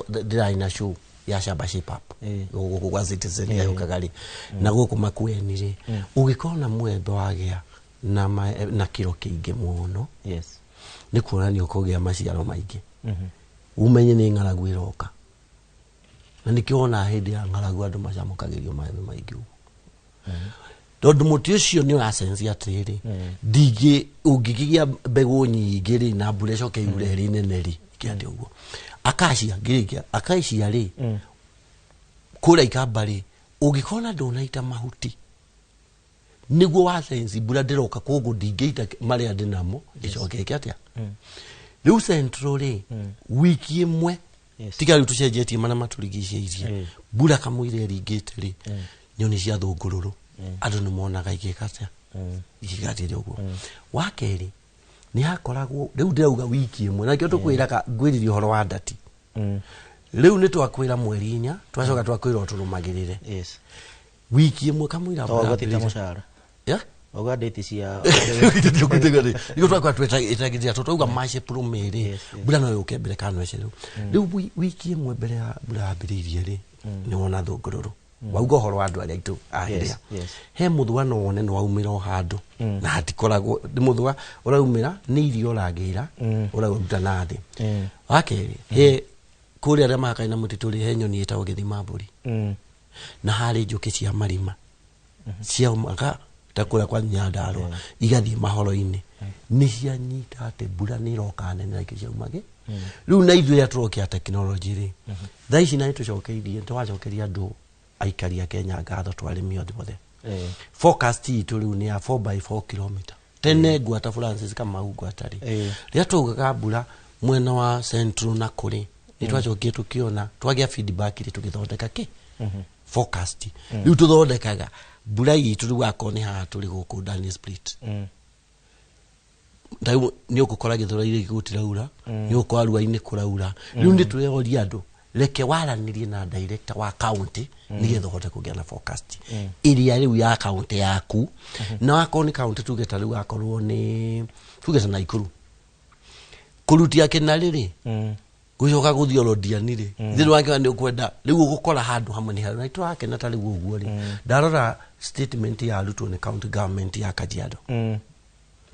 Speaker 12: ndĩrarĩ na show ya Shamba Shape Up gũkũ gwa Citizen yũkaga rĩ na gũkũ Makueni rĩ ũgĩkorwo na mũembe wagĩa na kĩro kĩingĩ mũno nĩ kuonania ũkũgĩa maciaro maingĩ. Umenye nĩ ng'aragu ĩroka na nĩkĩo wonaga hĩndĩ ya ng'aragu andũ macamũkagĩrio maembe maingĩ ũguo tondũ mũtĩ ũcio nĩ ũracenjia atĩrĩrĩ ndingĩ ũngĩkĩgĩa mbegũ nyingĩ rĩ na mbura ĩcoke yure ĩrĩ nene rĩ kĩatĩ ũguo akacia ngĩrĩkia akacia rĩ kũrĩa ikamba rĩ ũngĩkorwo na ndũnaita mahuti nĩguo wa sense mbura ndĩroka koguo ndingĩita marĩa ndĩnamo ĩcoke ĩke atĩa. Rĩu Central rĩ, wiki ĩmwe tiga rĩu tũcenjetie marĩa matũrigicĩirie, mbura kamũira ĩringĩte rĩ, nyoni cia thũngũrũrũ andũ nĩ monaga igĩka atĩa, igĩgatĩre ũguo. Wa kerĩ nĩ hakoragwo rĩu ndĩrauga wiki ĩmwe, na nĩkĩo tũkwĩraga ngwĩrire ũhoro wa ndati. Rĩu nĩ twakwĩra mweri 4, twacoka twakwĩra ũtũrũmagĩrĩre wiki ĩmwe kamũira mbura
Speaker 7: Wauga ti ta
Speaker 12: yambĩrĩirie.
Speaker 7: mũcara.
Speaker 12: Yeah?
Speaker 7: Wauga ndĩti cia
Speaker 12: nĩguo twakwa twetagĩrĩra tũtauga macepro merĩ mbura no yũke mbere kana no ĩcererwo. Rĩu wiki ĩmwe mbere ya mbura yambĩrĩirie rĩ, nĩ wona thũngũrũrũ. Wauga ũhoro wa andũ arĩa aitũ ahĩrĩa, he mũthũa no wone nĩ waumĩra o handũ, na hatikoragwo nĩ mũthũa ũraumĩra, nĩ irio ũragĩra ũraruta na thĩ. Wa kerĩ, he kũrĩa arĩa mahakaine na mũtitũ rĩ, he nyoni ĩtagwo gĩthima mbũri, na harĩ njũkĩ cia marima ciaumaga ta kũrĩa kwa Nyandarũa igathiĩ mahoro-inĩ, nĩ cianyita atĩ mbura nĩ ĩroka nene na ikĩ ciaumage. Rĩu na ithuĩ rĩrĩa tũrokia tekinoronjĩ rĩ, thaa ici na nĩ tũcokeirie, tũracokeria andũ aikari a Kenya ngatho, twarĩmi othe othe. Forecast itũ rĩu nĩ ya 4 by 4 kilometer. Tene ngwata Francis Kamau ngwata rĩ, rĩrĩa twaugaga mbura mwena wa Central na kũrĩ, nĩ twacokire tũkĩona twagĩa feedback rĩ, tũgĩthondeka kĩ forecast. Rĩu tũthondekaga mbura itũ rĩu akorwo nĩ haha tũrĩ gũkũ Daniel Split, rĩu nĩ ũgũkora Gĩthũrai gũtiraura, nĩ ũgũkora Ruai-inĩ kũraura. Rĩu nĩ tũreoria andũ reke waranĩrie na director wa county nĩgetha ũhote kũgĩa na forecast ĩrĩa rĩu ya county yaku. Na wakorwo nĩ county tuge ta rĩu akorwo nĩ tuge ta Naikuru kũrutia kĩnarĩ rĩ, gũcoka gũthiĩ Olodiani rĩ, thĩinĩ wa kĩo nĩ ũkwenda rĩu ũgũkora handũ hamwe nĩ harĩa na tũrakena. Ta rĩu ũguo rĩ, ndarora statement ya arutwo nĩ county government ya Kajiado,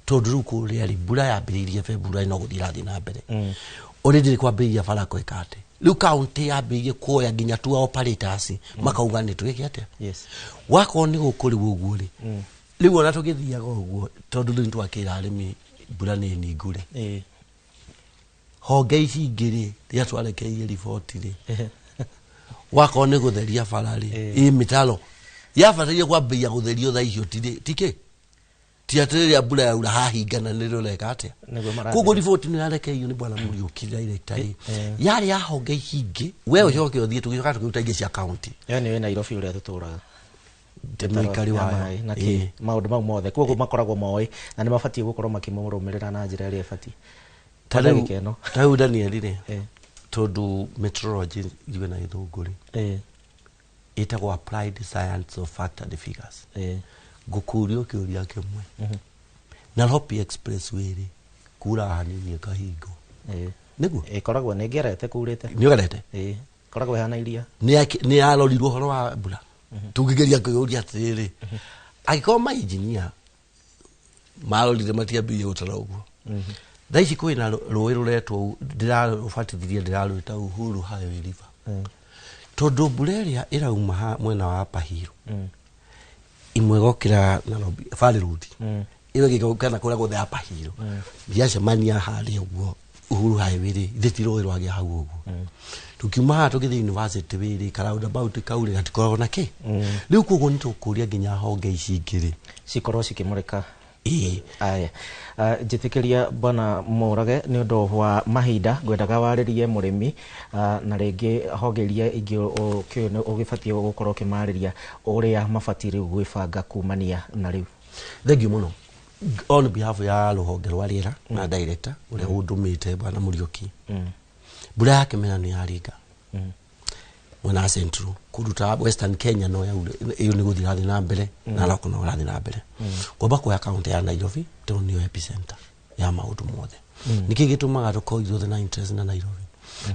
Speaker 12: tondũ rĩu kũrĩa rĩ, mbura yambĩrĩirie February no gũthiĩ ĩrathiĩ na mbere already nĩ kwambĩrĩria bara kwĩka atĩ rĩu county yambĩrĩirie kuoya nginya tour operators makauga nĩ twĩke atĩa. Wakorwo nĩ gũkũ rĩu ũguo rĩ, rĩu ona tũgĩthiaga ũguo, tondũ rĩu nĩtwakĩra arĩmi mbura nĩ ningu rĩ, honge ici ingĩ rĩ, rĩrĩa twarekeirie riboti rĩ, wakorwo nĩ gũtheria bara rĩ, ĩ mĩtaro yabataire kwambĩrĩria gũtherio thaa icio, tirĩ tikĩ ti atĩ rĩrĩa mbura yaura hahingana nĩ rĩreka atĩa.
Speaker 7: Nĩguo maratheria.
Speaker 12: Koguo riboti nĩ yarekeirio nĩ bwana Mũriũki director rĩ, yarĩ ya honge ici ingĩ, we ũcoke ũthiĩ tũgĩcoka tũkĩruta ingĩ cia county.
Speaker 7: Yani wĩ Nairobi ũrĩa tũtũraga
Speaker 12: Mũikari
Speaker 7: ya
Speaker 12: wayo.
Speaker 7: maĩ na kĩ maũndũ mau mothe, koguo makoragwo moĩ na nĩ mabatiĩ gũkorwo makĩmũrũmĩrĩra na njĩra ĩrĩa ĩbatiĩ.
Speaker 12: Ta
Speaker 7: Kwa
Speaker 12: rĩu
Speaker 7: ndagĩka ĩno.
Speaker 12: Ta rĩu Daniel rĩ, tondũ meteorology ithuĩ na gĩthũngũ rĩ ĩtagwo applied science of fact and figures, ngũkũria kĩũria kĩmwe. Nairobi Expressway rĩ, kura hanini ĩkahingwo nĩguo?
Speaker 7: Ĩkoragwo nĩ ngerete kurĩte.
Speaker 12: Nĩ ũgerete?
Speaker 7: Ĩĩ, ĩkoragwo ĩhana iria.
Speaker 12: Nĩ yarorirwo ũhoro wa mbura? Tũngĩgeria kwĩyũria atĩrĩrĩ, angĩkorwo mainjinia marorire matiambĩrĩirie gũtara ũguo, thaa ici kwĩna rũĩ rũretwo, ndĩrarũbatithirie, ndĩrarwĩta Uhuru Highway River, tondũ mbura ĩrĩa ĩrauma mwena wa Upper Hill imwe ĩgokĩra Nairobi Valley Road, ĩyo ĩgĩũka na kũrĩa guothe Upper Hill, yacemania harĩa ũguo Uhuru Highway rĩ, ithe ti rũĩ rwagĩa hau ũguo. Tukiuma haha tũgĩthiĩ university rĩ, ka roundabout kau rĩ, gatikoragwo na kĩ. Rĩu koguo nĩ tũkũria nginya honge ici ingĩ rĩ
Speaker 7: cikorwo cikĩmũrĩka.
Speaker 12: Ĩĩ.
Speaker 7: Aya, njĩtĩkĩria bwana Mũrage, nĩ ũndũ wa mahinda ngwendaga warĩrie mũrĩmi, na rĩngĩ honge iria ingĩ ũkĩũĩ nĩ ũgĩbatiĩ gũkorwo ũkĩmarĩria ũrĩa mabatiĩ rĩu gwĩbanga kumania na rĩu.
Speaker 12: Thank you mũno. On behalf ya rũhonge rwa rĩera na director ũrĩa ũndũmĩte bwana Mũriũki, mbura ya kĩmera nĩ yaringa mwena wa Central, kũndũ ta Western Kenya no yaure, ĩyo nĩ gũthiĩ ĩrathiĩ na mbere, na Narok no ĩrathiĩ na mbere. Kwamba kuoya kaunti ya Nairobi tondũ nĩyo epicenter ya maũndũ mothe. Nĩkĩ gĩtũmaga tũkorwo ithuothe na interest na Nairobi?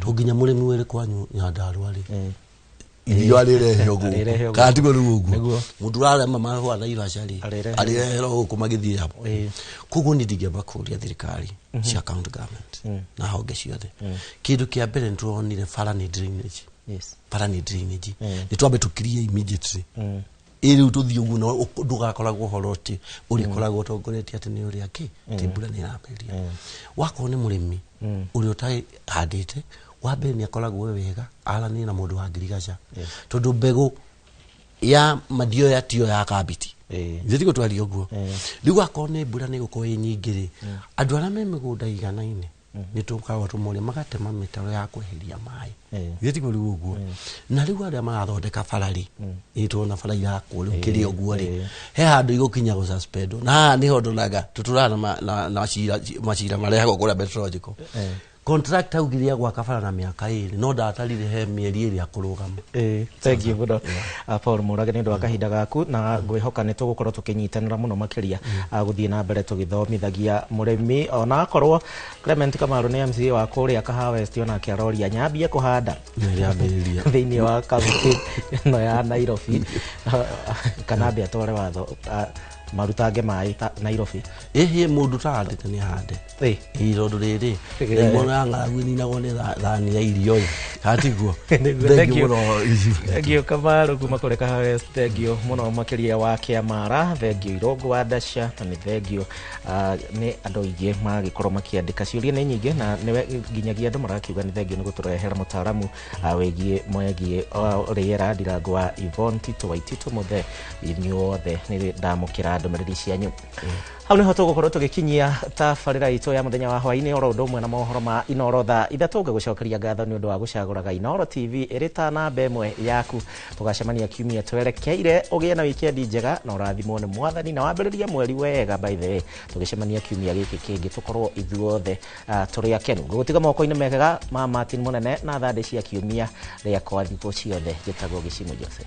Speaker 12: To nginya mũrĩmi wĩrĩ kwanyu Nyandarũa rĩ, irio arĩrehe
Speaker 7: Arĩrehe
Speaker 12: gũkũ
Speaker 7: gũkũ.
Speaker 12: kana tiguo? Rĩu ũguo
Speaker 7: Nĩguo.
Speaker 12: mũndũ ũrarema mahũa Naivasha rĩ,
Speaker 7: Arĩrehe.
Speaker 12: arĩreherwo gũkũ magĩthiĩ hau. Koguo niĩ ndingĩamba kũria thirikari cia county government na honge ciothe, kĩndũ kĩa mbere nĩ tũronire bara nĩ drainage. Bara nĩ drainage, nĩ twambe tũkirie immediately. Ĩ rĩu tũthiĩ ũguo na ndũgakoragwo ũhoro atĩ ũrĩkoragwo ũtongoretie atĩ nĩ ũrĩa kĩ atĩ mbura nĩ ĩrambĩrĩria. Wakorwo nĩ mũrĩmi ũrĩa ũtahandĩte, wa mbere nĩ akoragwo we wega aranĩrie na mũndũ wa ngirigaca, tondũ mbegũ ya mandioya tiyo ya kambiti, ithuĩ tigũ twaria ũguo. Rĩu akorwo nĩ mbura nĩ gũkorwo ĩ nyingĩ rĩ, andũ arĩa me mĩgũnda iganaine Nĩ tũkoragwo tũmoria magatema mĩtaro ya kweheria maĩ. Githĩ tiguo rĩu ũguo? Na rĩu arĩa marathondeka bara rĩ, nĩ tũrona bara irakwo rĩu kĩrĩ ũguo rĩ, he handũ igũkinya gũsuspendwo. Na haha nĩho ndonaga tũtũraga na macira marehagwo kũrĩa meteorological. Contractor augire agwaka bara na mĩaka 2 no ndatarire he mĩeri 2 akũrũgama.
Speaker 7: Thank you mũno Paul Mũrage nĩ ũndũ wa kahinda gaku, na ngwĩhoka nĩ tũgũkorwo tũkĩnyitanĩra mũno makĩria gũthiĩ na mbere tũgĩthomithagia mũrĩmi, ona akorwo Clement Kamaru nĩ MCA wa kũrĩa Kahawa West, onake aroria nyambie kũhanda thĩinĩ wa kaunti ĩno ya Nairobi kana ambe atware watho marutange maĩ Nairobi.
Speaker 12: Ĩhĩ mũndũ tahandĩte nĩ ahande. Ĩ tondũ rĩrĩ ndĩmona ya ng'aragu ĩninagwo nĩ thani ya irio ĩ, kana tiguo?
Speaker 7: Thank you Thank you Kamaru kuma kũrĩa Kahawa West, thank you mũno makĩria wa Kĩamara, thank you Irũngũ wa Dasha, na nĩ thank you nĩ andũ aingĩ magĩkorwo makĩandĩka ciũria nĩ nyingĩ, na nĩwe nginyagia andũ marakiuga nĩ thank you nĩ gũtũrehera mũtaaramu wĩgiĩ mwegiĩ rĩera Ndirango wa Yvonne Tito Waitito Mũthe, inyuothe nĩ ndamũkĩra ndũmĩrĩri cianyu. Hau niho tũgũkorwo tũgĩkinyia tabarĩra itũ ya mũthenya wa hwaĩ-inĩ, oro ũndũ ũmwe na mohoro ma Inooro thaa 3. Ngagũcokeria ngatho nĩ ũndũ wa gũcagũraga Inooro TV ĩrĩ ta namba 1 yaku. Tũgacemania kiumia twerekeire, ũgĩe na wikendi njega na ũrathimwo nĩ Mwathani, na wambĩrĩrie mweri wega. By the way, tũgĩcemania kiumia gĩkĩ kĩngĩ tũkorwo ithuothe tũrĩ akenu. Ngũgũtiga moko-inĩ mega ma Martin Mũnene na thandĩ cia kiumia rĩakwa thikũ ciothe. Njĩtagwo Gĩcimo Joseph.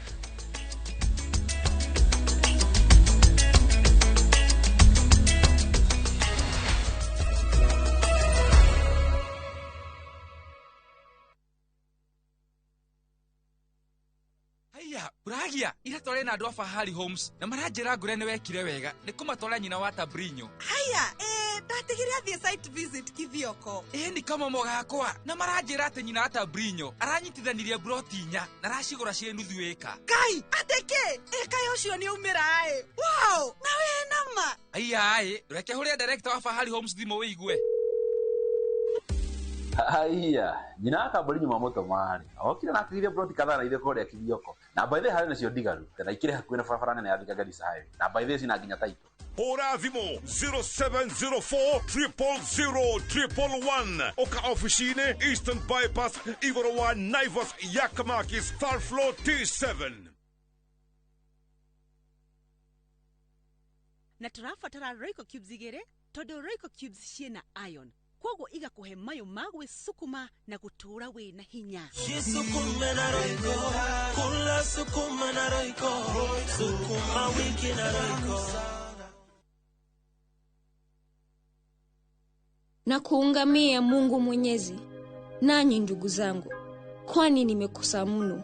Speaker 13: Uragia ira tware na andu a Fahari Homes na maranjira ngure ni wekire wega ni kumatwara nyina wa Tabrinyo.
Speaker 14: Haya, ndatigire athie site visit Kithioko.
Speaker 13: Ni kama mogakwa na maranjira ati nyina wa Tabrinyo aranyitithanirie broti 4 na aracigura ciĩ nuthu ĩka.
Speaker 14: Kai, ateke ĩka ucio ni umira ĩ. Wow, na we nama.
Speaker 13: Aya ĩ, reke huria director wa Fahari Homes thimũ wĩigue.
Speaker 15: Haiya, nyina wa Tabrinyo mamũtũma rĩ, okire na atigire broti kadhaa na ithe kũrĩa Kithioko. Na by the way harĩ nacio ndigaru, na ikĩrĩ hakuhĩ na barabara nene ya Thika Garissa Highway. Na by the way cina nginya title.
Speaker 17: Hũra thimũ 0704 000 111. Oka ofici-inĩ Eastern Bypass igũrũ wa Naivas Yakamakis third floor T7.
Speaker 16: Na tũrabatara Royco Cubes 2 tondũ Royco Cubes ciĩna iron, koguo igakũhe mayũ ma gwĩsukuma na gũtũũra wĩna hinya.
Speaker 18: Jisukume na Royco, kula sukuma na Royco, sukuma wiki na Royco.
Speaker 19: Na kuungamia Mungu Mwenyezi, nanyi ndugu zangu, kwani nimekosa mno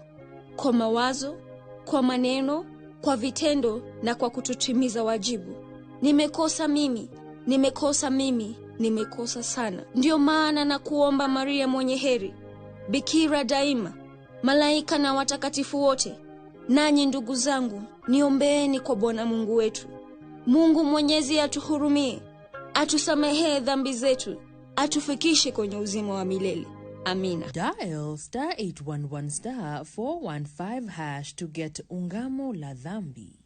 Speaker 19: kwa mawazo, kwa maneno, kwa vitendo na kwa kutotimiza wajibu. Nimekosa mimi, nimekosa mimi, nimekosa sana. Ndio maana na kuomba Maria mwenye heri, Bikira daima, malaika na watakatifu wote, nanyi ndugu zangu, niombeeni kwa Bwana Mungu wetu. Mungu Mwenyezi atuhurumie, atusamehee dhambi zetu, atufikishe kwenye uzima wa milele. Amina.
Speaker 20: Dial star 811 star 415 hash to get Ungamo la Dhambi.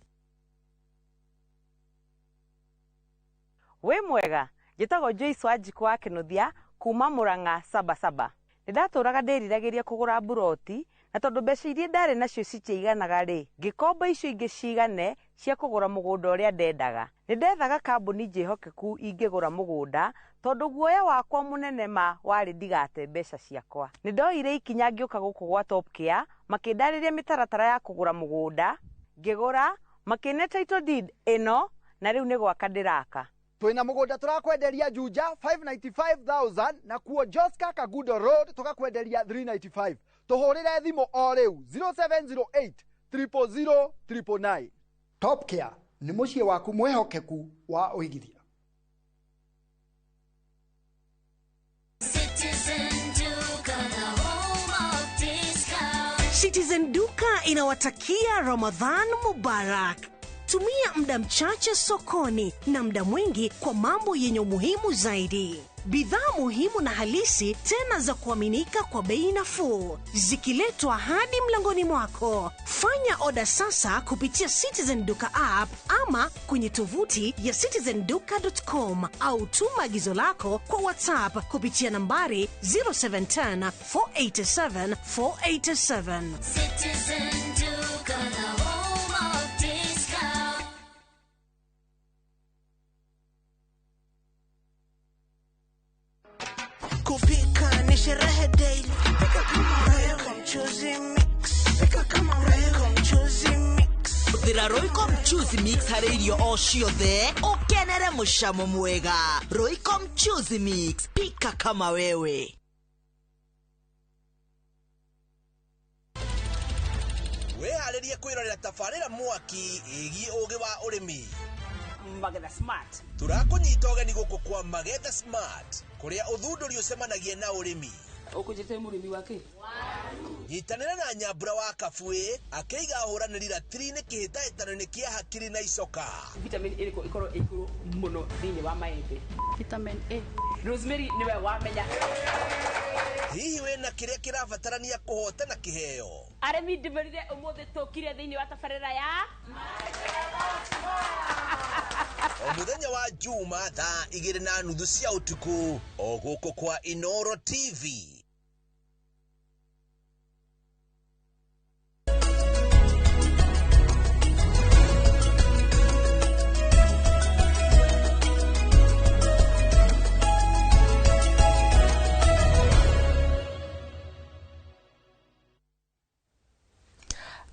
Speaker 21: We mwega, njĩtagwo Joyce Wanjikũ wa Kĩnuthia kuma Murang'a Sabasaba. Nĩndatũraga ndĩriragĩria kũgũra mburoti, na tondũ mbeca iria ndarĩ nacio citiaiganaga rĩ, ngĩkomba icio ingĩ cigane cia kũgũra mũgũnda ũrĩa ndendaga. Nĩndethaga kambuni njĩhokeku ingĩgũra mũgũnda, tondũ guoya wakwa mũnene ma warĩ ndigate mbeca ciakwa. Nĩndoire ikinya ngĩũka gũkũ gwa Top Care, makĩndarĩria mĩtaratara ya kũgũra mũgũnda, ngĩgũra, makĩne title deed ĩno, na rĩu nĩ gwaka ndĩraka.
Speaker 22: Twina mugunda turakwenderia Juja 595,000 na kuo Joska Kagudo Road tukakwenderia 395. Tuhurire thimu o riu 0708 000 999. Top Care ni muciĩ waku mwihokeku wa uigithia.
Speaker 7: Citizen Duka inawatakia Ramadhan Mubarak. Tumia muda mchache sokoni na muda mwingi kwa mambo yenye umuhimu zaidi.
Speaker 1: Bidhaa muhimu na halisi tena za kuaminika kwa bei nafuu, zikiletwa hadi mlangoni mwako. Fanya oda sasa kupitia Citizen Duka app ama kwenye tovuti ya citizenduka.com au tuma agizo lako kwa WhatsApp kupitia nambari 0710 487 487.
Speaker 20: Citizen Duka, the home of discount.
Speaker 1: Kupika ni sherehe daily. Pika kama Royco mchuzi mix. Pika kama Royco mchuzi mix.
Speaker 2: Hũthĩra Royco mchuzi mix harĩ irio o ciothe ũkenere mũcamo mwega. Royco mchuzi mix, pika kama wewe.
Speaker 4: Wĩharĩrie kwĩrorera tabarĩra mwaki ĩgiĩ ũgĩ wa ũrĩmi.
Speaker 7: Magetha Smart.
Speaker 4: Tũrakũnyita ũgeni gũkũ kwa Magetha Smart kũrĩa ũthundũri ũcemanagia na ũrĩmi.
Speaker 7: Ũkũnjĩte mũrĩmi wa kĩ?
Speaker 4: Nyitanĩra na Nyambura wa Kabuĩ akĩiga ahũranĩri ratiri-inĩ kĩhĩtahĩtano-inĩ kĩa hakiri na icoka.
Speaker 7: Vitamin ĩrĩkũ ĩkorwo ĩ igũrũ mũno thĩinĩ wa maembe? Vitamin A. Rosemary nĩwe wamenya.
Speaker 4: Hihi wĩna kĩrĩa kĩrabatarania kũhotana kĩheo?
Speaker 7: Arĩmi ndĩmerire ũmũthĩ tũkire thĩinĩ wa tabarĩra ya
Speaker 4: O mũthenya wa Juma thaa 2:30 cia ũtukũ o gũkũ kwa Inoro TV.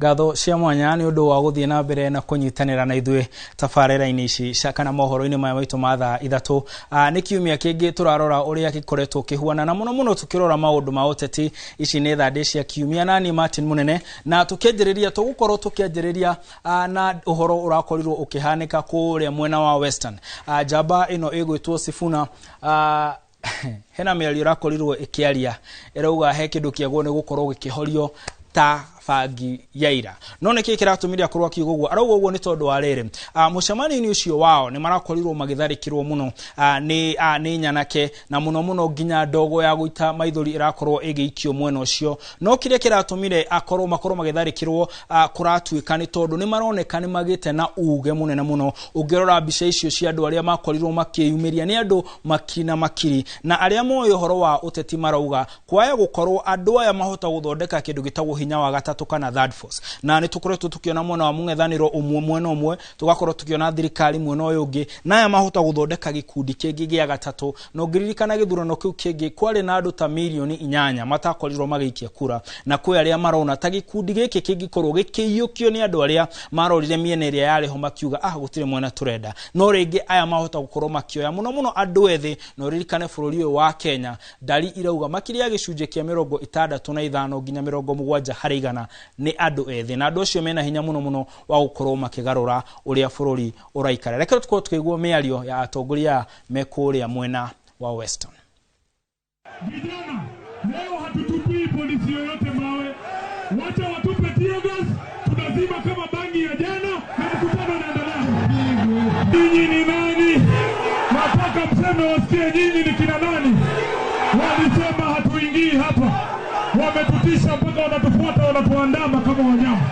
Speaker 2: Ngatho cia mwanya nĩ ũndũ wa gũthiĩ na mbere na kũnyitanĩra na ithuĩ tabarĩra-inĩ ici cia kana mohoro-inĩ maya maitũ ma thaa 3. Nĩ kiumia kĩngĩ tũrarora ũrĩa gĩkoretwo kĩhuana na mũno mũno tũkĩrora maũndũ ma ũteti. Ici nĩ thandĩ cia kiumia na niĩ Martin Mũnene, na tũkĩanjĩrĩria tũgũkorwo tũkĩanjĩrĩria na ũhoro ũrakorirwo ũkĩhanĩka kũrĩa mwena wa Western. Njamba ĩno ĩgwĩtwo Sifuna hena mĩario ĩrakorirwo ĩkĩaria ĩrauga he kĩndũ kĩagwo nĩ gũkorwo gĩkĩhorio ta bangi ya ira. No nĩkĩ kĩratũmire akorwo akiuga ũguo? Arauga ũguo nĩ tondũ wa rĩrĩ, mũcemanio-inĩ ũcio wao nĩ marakorirwo magĩtharĩkĩrwo mũno nĩ nyanake na mũno mũno nginya ndogo ya gũita maithori ĩrakorwo ĩgĩikio mwena ũcio. No kĩrĩa kĩratũmire akorwo makorwo magĩtharĩkĩrwo kũratuĩka nĩ tondũ nĩ maroneka nĩ magĩte na uge mũnene mũno. Ũngĩrora mbica icio cia andũ arĩa makorirwo makĩyumĩria nĩ andũ makiri na makiri, na arĩa moĩ ũhoro wa ũteti marauga kwaya gũkorwo andũ aya mahota gũthondeka kĩndũ gĩtagwo hinya wa gatatũ kana third force. Na nĩ tũkoretwo tũkĩona mwena wa mũng'ethanĩro ũmwe mwena ũmwe, tũgakorwo tũkĩona thirikari mwena ũyũ ũngĩ, na aya mahota gũthondeka gĩkundi kĩngĩ gĩa gatatũ. Na ũngĩririkana gĩthurano kĩu kĩngĩ kwarĩ na andũ ta mirioni 8 matakorirwo magĩikia kura, na kwĩ arĩa marona ta gĩkundi gĩkĩ kĩngĩkorwo gĩkĩiyũkio nĩ andũ arĩa marorire mĩena ĩrĩa yarĩ ho makiuga gũtirĩ mwena tũrenda. No rĩngĩ aya mahota gũkorwo makĩoya mũno mũno andũ ethĩ, na ũririkane bũrũri ũyũ wa Kenya ndari irauga makĩria ya gĩcunjĩ kĩa 65 nginya 70 harĩ igana nĩ andũ ethĩ, na andũ acio mena hinya mũno mũno wa gũkorwo makĩgarũra ũrĩa bũrũri ũraikara. Reke tũkorwo tũkĩigua mĩario ya atongoria me kũrĩa mwena wa Western.
Speaker 23: Vijana, leo hatutupii polisi yoyote mawe, wacha watupe tear gas, tunazima kama bangi ya jana na mkutano unaendelea. Nyinyi ni nani? Nataka mseme wasikie nyinyi ni kina nani. Walisema hatuingii hapa, wametutisha mpaka wanatufuata, wanatuandama kama wanyama.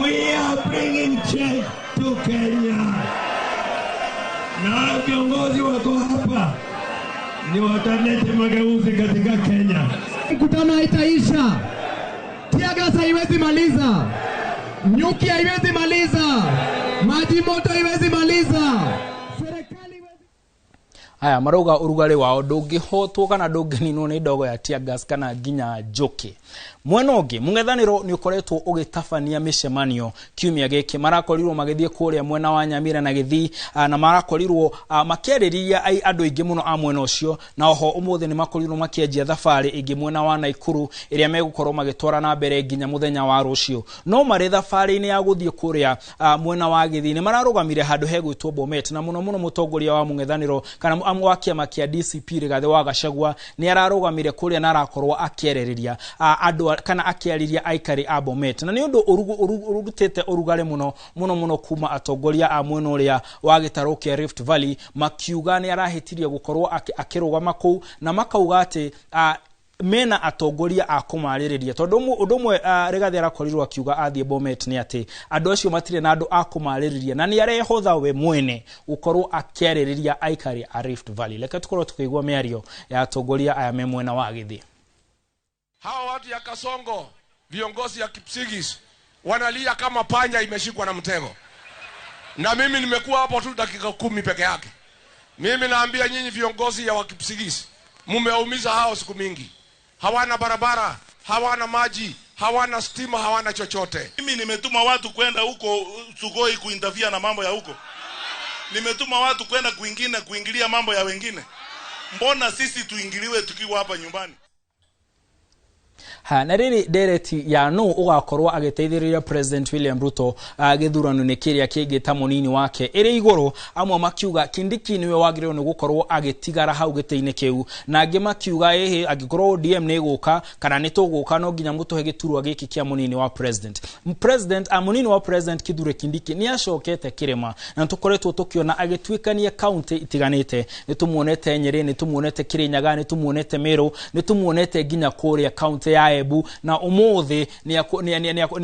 Speaker 24: We are bringing change to Kenya. Na viongozi wako hapa ni watalete mageuzi katika Kenya.
Speaker 25: Mkutano haitaisha. Tear gas haiwezi maliza. Nyuki haiwezi maliza. Maji moto haiwezi maliza.
Speaker 2: Aya marauga ũrugarĩ wao ndũngĩhotwo kana ndũngĩninwo nĩ ndogo ya tear gas kana nginya njũkĩ. Mwena ũngĩ mũng'ethanĩro nĩ ũkoretwo ũgĩtabania mĩcemanio kiumia gĩkĩ. Marakorirwo magĩthiĩ kũrĩa mwena wa Nyamira na Gĩthii, na marakorirwo makĩarĩrĩria andũ aingĩ mũno a mwena ũcio, na oho ũmũthĩ nĩ makorirwo makĩanjia thabarĩ ĩngĩ mwena wa Naikuru ĩrĩa megũkorwo magĩtwara na mbere nginya mũthenya wa rũciũ. No marĩ thabarĩ-inĩ ya gũthiĩ kũrĩa mwena wa Gĩthii nĩ mararũgamire handũ hegwĩtwo Bomet, na mũno mũno mũtongoria wa mũng'ethanĩro kana wa kĩama kĩa DCP Rigathĩ wa Gachagua nĩ ararũgamire kũrĩa na arakorwo akĩarĩrĩria. andũ kana akĩarĩria aikari a Bomet, na nĩ ũndũ ũrutĩte ũrugarĩ mũno mũno mũno kuma atongoria a mwena ũrĩa wa gĩtarũ kĩa Rift Valley makiuga nĩ arahĩtirie gũkorwo akĩrũgama kũu, na makauga atĩ mena atongoria a kũmarĩrĩria tondũ ũndũ ũmwe Rigathi arakorirwo akiuga athiĩ Bomet nĩ atĩ andũ acio matirĩ na andũ a kũmarĩrĩria, na nĩ arehotha we mwene gũkorwo akĩarĩrĩria aikari a Rift Valley. Reke tũkorwo tũkĩigua mĩario ya atongoria aya me mwena wa Gĩthii.
Speaker 3: Hawa watu ya Kasongo, viongozi ya Kipsigis wanalia kama panya imeshikwa na mtego, na mimi nimekuwa hapo tu dakika 10 peke yake. Mimi naambia nyinyi viongozi ya Wakipsigis, mumeumiza hao siku mingi. Hawana barabara, hawana maji, hawana stima, hawana chochote.
Speaker 5: Mimi nimetuma watu kwenda huko Sugoi kuintafia na mambo ya huko. Nimetuma watu kwenda kwingine kuingilia mambo ya wengine. Mbona sisi tuingiliwe tukiwa hapa nyumbani?
Speaker 2: Ha, na rĩrĩ ndereti ya no ũgakorwo agĩteithĩrĩria President William Ruto gĩthurano-inĩ kĩrĩa kĩngĩ ta mũnini wake ĩrĩ igũrũ, amwe makiuga Kindiki nĩwe wagĩrĩirwo nĩ gũkorwo agĩtigara hau gĩtĩ-inĩ kĩu, na angĩ makiuga ĩhĩ angĩkorwo ODM nĩ ĩgũka kana nĩ tũgũka no nginya mũtũhe gĩturwa gĩkĩ kĩa mũnini wa president. Mũnini wa president Kithure Kindiki nĩ acokete kĩrĩma, na tũkoretwo tũkĩona agĩtuĩkania kaunti itiganĩte. Nĩ tũmuonete Nyeri, nĩ tũmuonete Kirinyaga, nĩ tũmuonete Meru, nĩ tũmuonete nginya kũrĩa kaunti ya Embu, na umuthi ni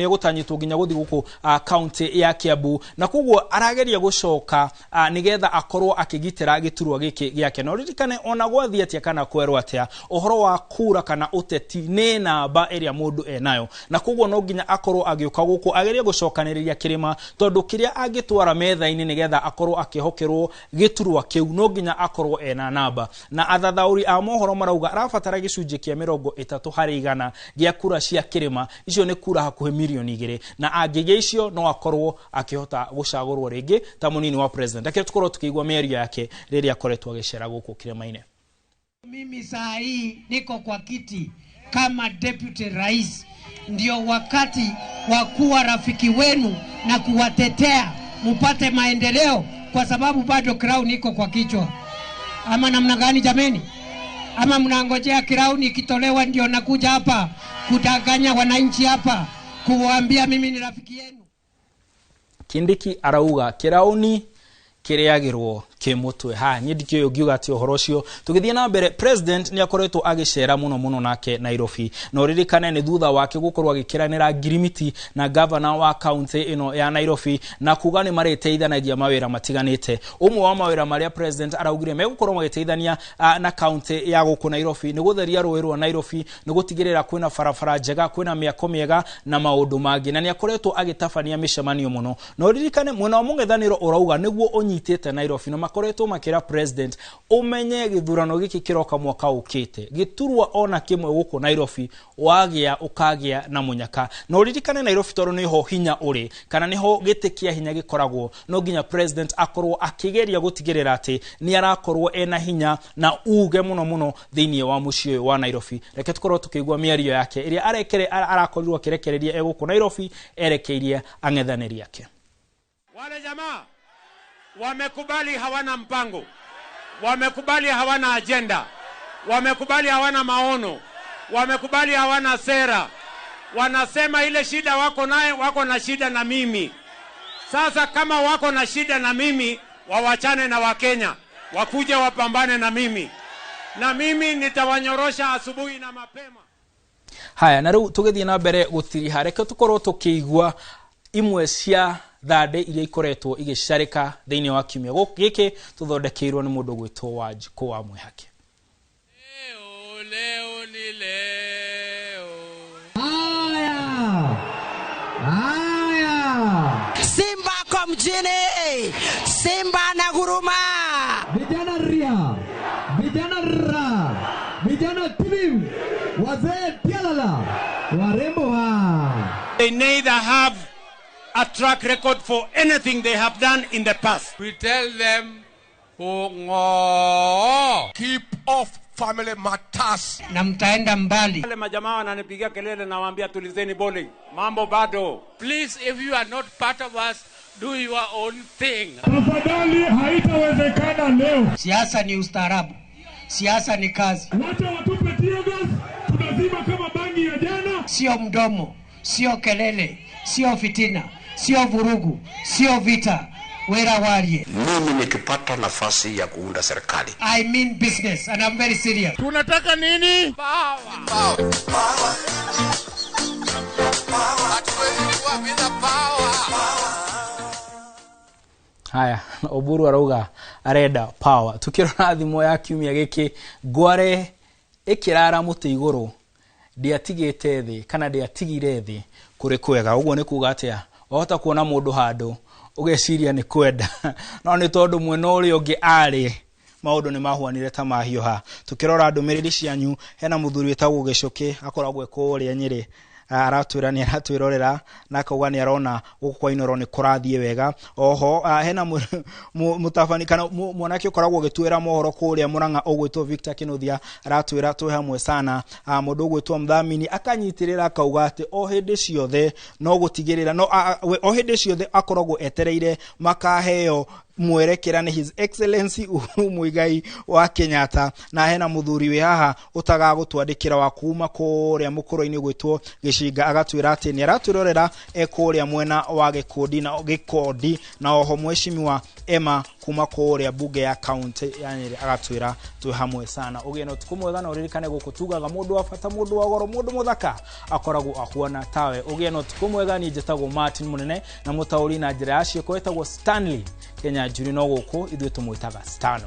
Speaker 2: egutanyitwo nginya guthi guku kaunti ya Kiambu, na koguo arageria gucoka nigetha akorwo akigitira giturwa giki giake. Na uririkane ona gwathi atia kana kwerwo atia uhoro wa kura kana uteti ni namba ĩrĩa mundu enayo, na koguo no nginya akorwo agiuka guku agerie gucokanĩrĩria kirima, tondu kiria angĩtwara metha-inĩ nigetha akorwo akihokerwo giturwa kiu no nginya akorwo ena namba. Na athathauri a mohoro marauga arabatara gĩcunjĩ kĩa 30% gĩa kura cia kirima, icio nĩ kura hakuhĩ mirioni 2, na angĩgĩa icio no akorwo akĩhota gũcagũrwo rĩngĩ ta mũnini wa president. Reke tũkorwo tũkĩigua mĩario yake rĩrĩa akoretwo agĩcera gũkũ kĩrĩma-inĩ.
Speaker 6: Mimi saa hii niko kwa kiti kama deputy rais, ndio wakati wa kuwa rafiki wenu na kuwatetea mupate maendeleo, kwa sababu bado crown iko kwa kichwa. Ama namna gani jameni? Ama mnangojea crown ikitolewa ndio nakuja hapa kudanganya wananchi hapa kuwaambia mimi ni rafiki yenu?
Speaker 2: Kindiki arauga kirauni kiriagirwo kimutwe. Ha, niĩ ndikĩũĩ ũngiuga atĩ ũhoro ũcio. Tũgĩthiĩ na mbere, president nĩ akoretwo agĩcera mũno mũno nake Nairobi, na ũririkane nĩ thutha wake gũkorwo agĩkĩranĩra ngirimiti na governor wa county ĩno ya Nairobi, na kuga nĩ marĩteithanagia mawĩra matiganĩte. Ũmwe wa mawĩra marĩa president araugire megũkorwo magĩteithania na county ya gũkũ Nairobi nĩ gũtheria rũĩ rwa Nairobi, nĩ gũtigĩrĩra kwĩna barabara njega, kwĩna mĩako mĩega na maũndũ mangĩ, na nĩ akoretwo agĩtabania mĩcemanio mũno. Na ũririkane mwena wa mũng'ethanĩro ũrauga nĩguo ũnyitĩte Nairobi, na makoretwo makĩra president umenye gĩthurano gĩkĩ kĩroka mwaka ũkĩte gĩturwa ona kĩmwe gũkũ Nairobi wagĩa ũkagĩa na mũnyaka. Na ũririkane Nairobi tondũ nĩho hinya ũrĩ, kana nĩho gĩtĩ kĩa hinya gĩkoragwo, no nginya president akorwo akĩgeria gũtigĩrĩra atĩ nĩ arakorwo ena hinya na uge mũno mũno thĩinĩ wa mũciĩ ũyũ wa Nairobi. Reke tũkorwo tũkĩigua mĩario yake ĩrĩa arakorirwo akĩrekereria e gũkũ Nairobi erekeirie ang'ethanĩri ake.
Speaker 8: Wale jamaa wamekubali hawana mpango, wamekubali hawana agenda, wamekubali hawana maono, wamekubali hawana sera. Wanasema ile shida wako naye, wako na shida na mimi. Sasa kama wako na shida na mimi, wawachane na Wakenya, wakuje wapambane na mimi, na mimi nitawanyorosha asubuhi na mapema.
Speaker 2: Haya, na rĩu tũgĩthiĩ na mbere gũtiriha, reke tũkorwo tũkĩigua imwe cia thande iria ikoretwo igĩcarĩka thĩinĩ wa kiumia gĩkĩ tũthondekeirwo nĩ mũndũ gwĩtwo Wanjikũ wa Mwĩhake.
Speaker 9: Leo ni leo.
Speaker 25: Haya. Haya.
Speaker 14: Simba kwa mjini. Simba na guruma.
Speaker 25: Vijana ria. Vijana ra. Vijana tibim. Wazee tialala. Warembo ha.
Speaker 8: They neither have a track record for anything they have done in the past.
Speaker 9: We tell them,
Speaker 3: keep off family matters.
Speaker 6: Na mtaenda mbali.
Speaker 8: Wale majamaa wananipigia kelele na waambia tulizeni bowling. Mambo bado.
Speaker 9: Please, if you are not part of us, do your own thing.
Speaker 23: Tafadhali, haitawezekana leo.
Speaker 6: Siasa ni ustaarabu. Siasa ni kazi.
Speaker 23: Wacha watupe tear gas, tunazima kama bangi bangi ya jana.
Speaker 6: Sio mdomo, sio kelele, sio fitina, sio vurugu, sio vita. Wera warie.
Speaker 10: Mimi nikipata nafasi ya kuunda serikali,
Speaker 6: I mean business and I'm very serious.
Speaker 9: Tunataka nini?
Speaker 2: Haya, Oburu arauga arenda power. Tukirora thimo ya kiumia giki, ngware ikirara muti iguru ndiatigite thi kana ndiatigire thi kuri kwega. Uguo ni kuga atia? Wahota kuona mundu handu ugeciria ni kwenda, no ni tondu mwena uria ungi ari maundu ni mahuanire ta mahiuha. Tukirora ndumiriri cianyu, hena muthuri witagwo Gicuki akoragwo e kuria Nyeri, aratwira ni aratwirorera na akauga ni arona guku kwa Inoro ni kurathie wega. Oho hena mutabani kana mwanake ukoragwo ugitwira mohoro kuria Murang'a ugwitwo Victor Kinuthia, aratwira twi hamwe sana. Mundu ugwitwo Mthamini akanyitirira akauga ati o hindi ciothe no gutigirira no o hindi ciothe akoragwo etereire makaheo mwerekera ni His Excellency Uhuru Muigai wa Kenyatta. Na hena muthuri wi haha utagagutwandikira wa kuma kuria mukuru-ini gwitwo Gicinga, agatwira ati ni aratwirorera e kuria mwena wa Gikundi na Gikondi, na oho mheshimiwa Emma kuma kuria bunge ya county ya Nyeri agatwira twi hamwe sana. Ugie na utuku mwega na uririkane guku tugaga mundu wa bata, mundu wa goro, mundu muthaka akoragwo ahuana tawe. Ugie na utuku mwega. Ni njitagwo Martin Munene na mutauri na njira ya ciiko etagwo Stanley Kenya Njuri, no guku ithuĩ tũmwĩtaga Stano.